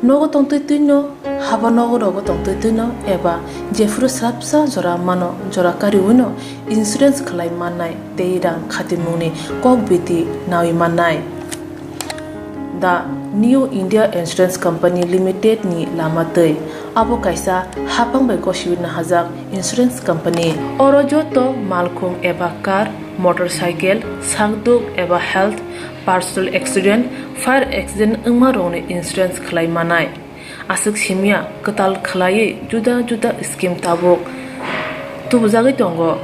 Nogo tongtwi twino, haba nogo rogo tongtwi twino eba jephuru swrapsa jora mano jora kariwino insurance khlai mannai tei rang khatimungni kok biti naui mannai. The New India Insurance Company Limited ni lama twi. Abo kaisa haphang bai gosiwi nahajak insurance company. Oro joto malkhung eba car, motorcycle, sakduk eba health, personal accident, fire accident wngma rokni insurance khlai manai. Aswk simya kwtal khlaiwi juda juda scheme tabuk tubujagwi tongo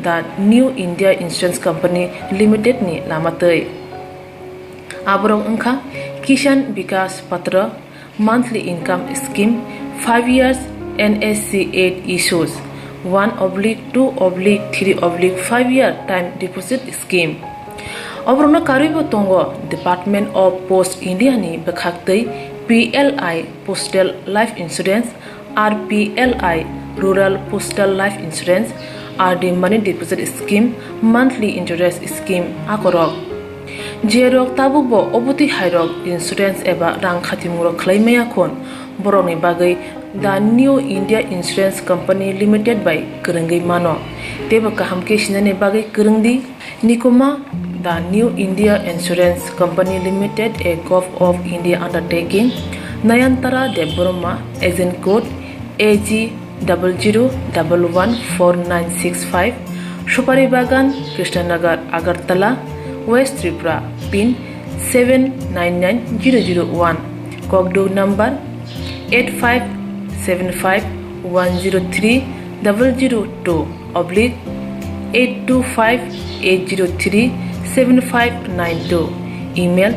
the New India Insurance Company Limited ni lama twi. Aborok wngkha Kisan Vikas Patra, monthly income scheme, five years N S C eight issues, one oblique two oblique three oblique five year time deposit scheme. Oborokno karwibo tongo Department of Post India ni bwkhaktwi P L I Postal Life Insurance, R P L I Rural Postal Life Insurance, R D Money Deposit Scheme, Monthly Interest Scheme akorok. Jerok tabukbo obotwi hairok insurance eba rang khatimungrok khlai maya khun, borokni bagwi The New India Insurance Company Limited bai kwrwngwi mano. Teibo kaham khe sinani bagwi kwrwng di. Nikuma, The New India Insurance Company Limited, a Govt of India undertaking, Nayantara Debbarma, agent code A G double zero double one four nine six five, Supari Bagan, Krishnanagar, Agartala, West Tripura, pin seven nine nine zero zero one, kokduk number eight five seven five one zero three double zero two oblique eight two five eight zero three seven five nine two, email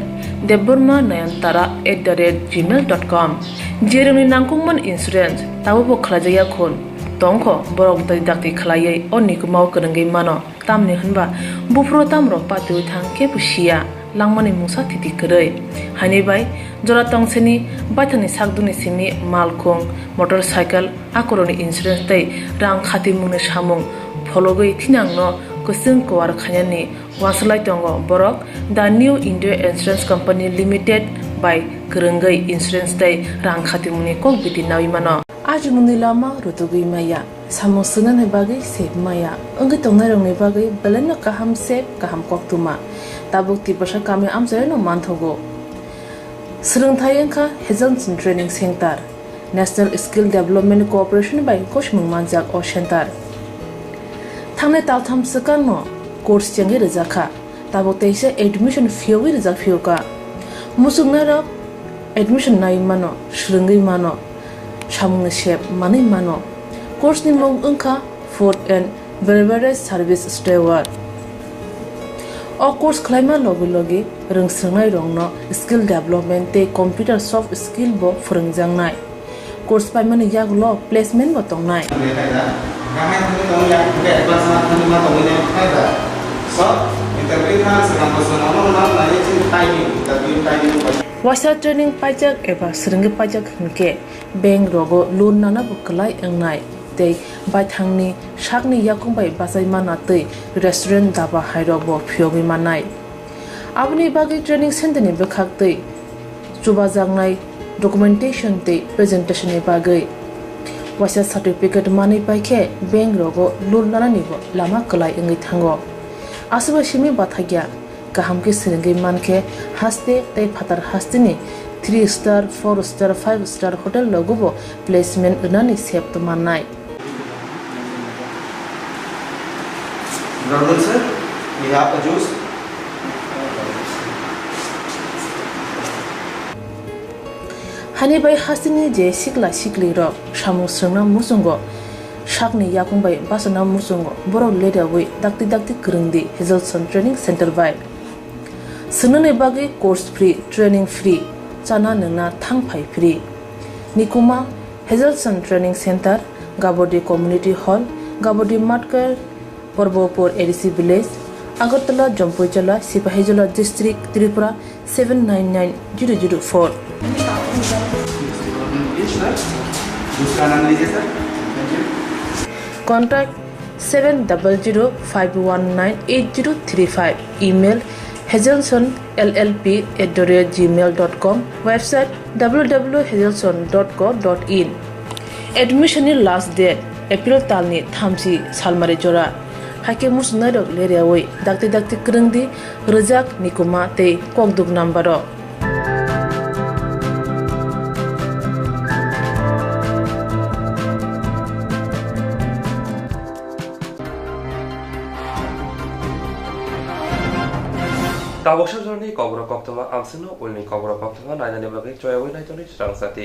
debbarma nayantara at the rate gmail dot com. Jerokni nangkukmani insurance tabukbo khlaijakya khun tongkho, borok twi dakti khlaiwi o nikumao kwrwngwi mano. Tamni hwnba buphuru tamrok patiwi thang kebo siya, langmani mungsa thiti kwrwi. Haini bai jora tongsini baithangni sakdukni simi malkhung, motorcycle, akorokni insurance tei rang khatimungni samung phologwi thinangno kwchwng kuar khainani uansuk lai tongo borok The New India Insurance Company Limited bai kwrwngwi insurance tei rang khatimungni kok biti naui mano. Ajimungni lama rutugwi maya, samung swngnani bagwi sep maya, wngwi tongnairokni bagwi belaino kaham sep, kaham koktwma. Tabuk Tiprasa kami amchaino manthogo. Swrwngthai wngkha Hazelson Training Center, National Skill Development Corporation bai kosimung manjak o center. Thangnai taltham swkangno course chengwi rwjakha. Tabuk teisa admission phiyogwi rijak phiyokha. Muchungnairok admission nai mano, swrwngwi mano, samungni sep manwi mano. Course ni mung wngkha Food and Beverage Service Steward. O course khlaima logi logi rwngswrwngnairokno skill development tei computer soft skill bo phwrwngjaknai. Course paimani yagulo placement bo tongnai. Waisa training paijak eba swrwngwi paijak hinkhe bank rogo loan nana bo kwlai wngnai tei baithangni sakni yakung bai bachai mana tei restaurant, daba hairok bo phiyogwi mannai. Aboni bagwi training center ni bwkhak tei chubajaknai documentation tei presentation ni bagwi waisa certificate manwi paikhe bank rogo loan nanani bo lama kwlai wngwi thango. Aswkbai simi bathakya kaham khe swrwngwi mankhe haste tei phatar hasteni three star, four star, five star hotel rogo bo placement rwnani sep mannai. Brother sir, we have a juice. Hani bai hasteni je sikla sikli rok samung swrwngna muchungo sakni yakung bai bachana muchungo borok leraui dakti dakti kwrwng di Hazelson Training Center bai. Swngnani bagwi course free, training free. chana nwngna thang phai free. Nikuma Hazelson Training Center, Gabodi Community Hall, Gabodi Matkar, Porbopur A D C Village, Agartala, Jampuijala, Sipahijola District, Tripura seven nine nine zero zero four. Contact seven double zero five one nine eight zero three five. Email hazelson L L P at the rate gmail dot com. Website w w w hazelson dot co dot in. Admission ni last date April talni thamchi salmari jora. Haikhe muchungnairok leriawi dakti dakti kwrwngdi rwjak, nikuma tei kokduk number o. Tabuk sajorni kokrok koktwma amswkno ulni kokrok koktwma nainani bagwi choyawi naitoni swrang sati.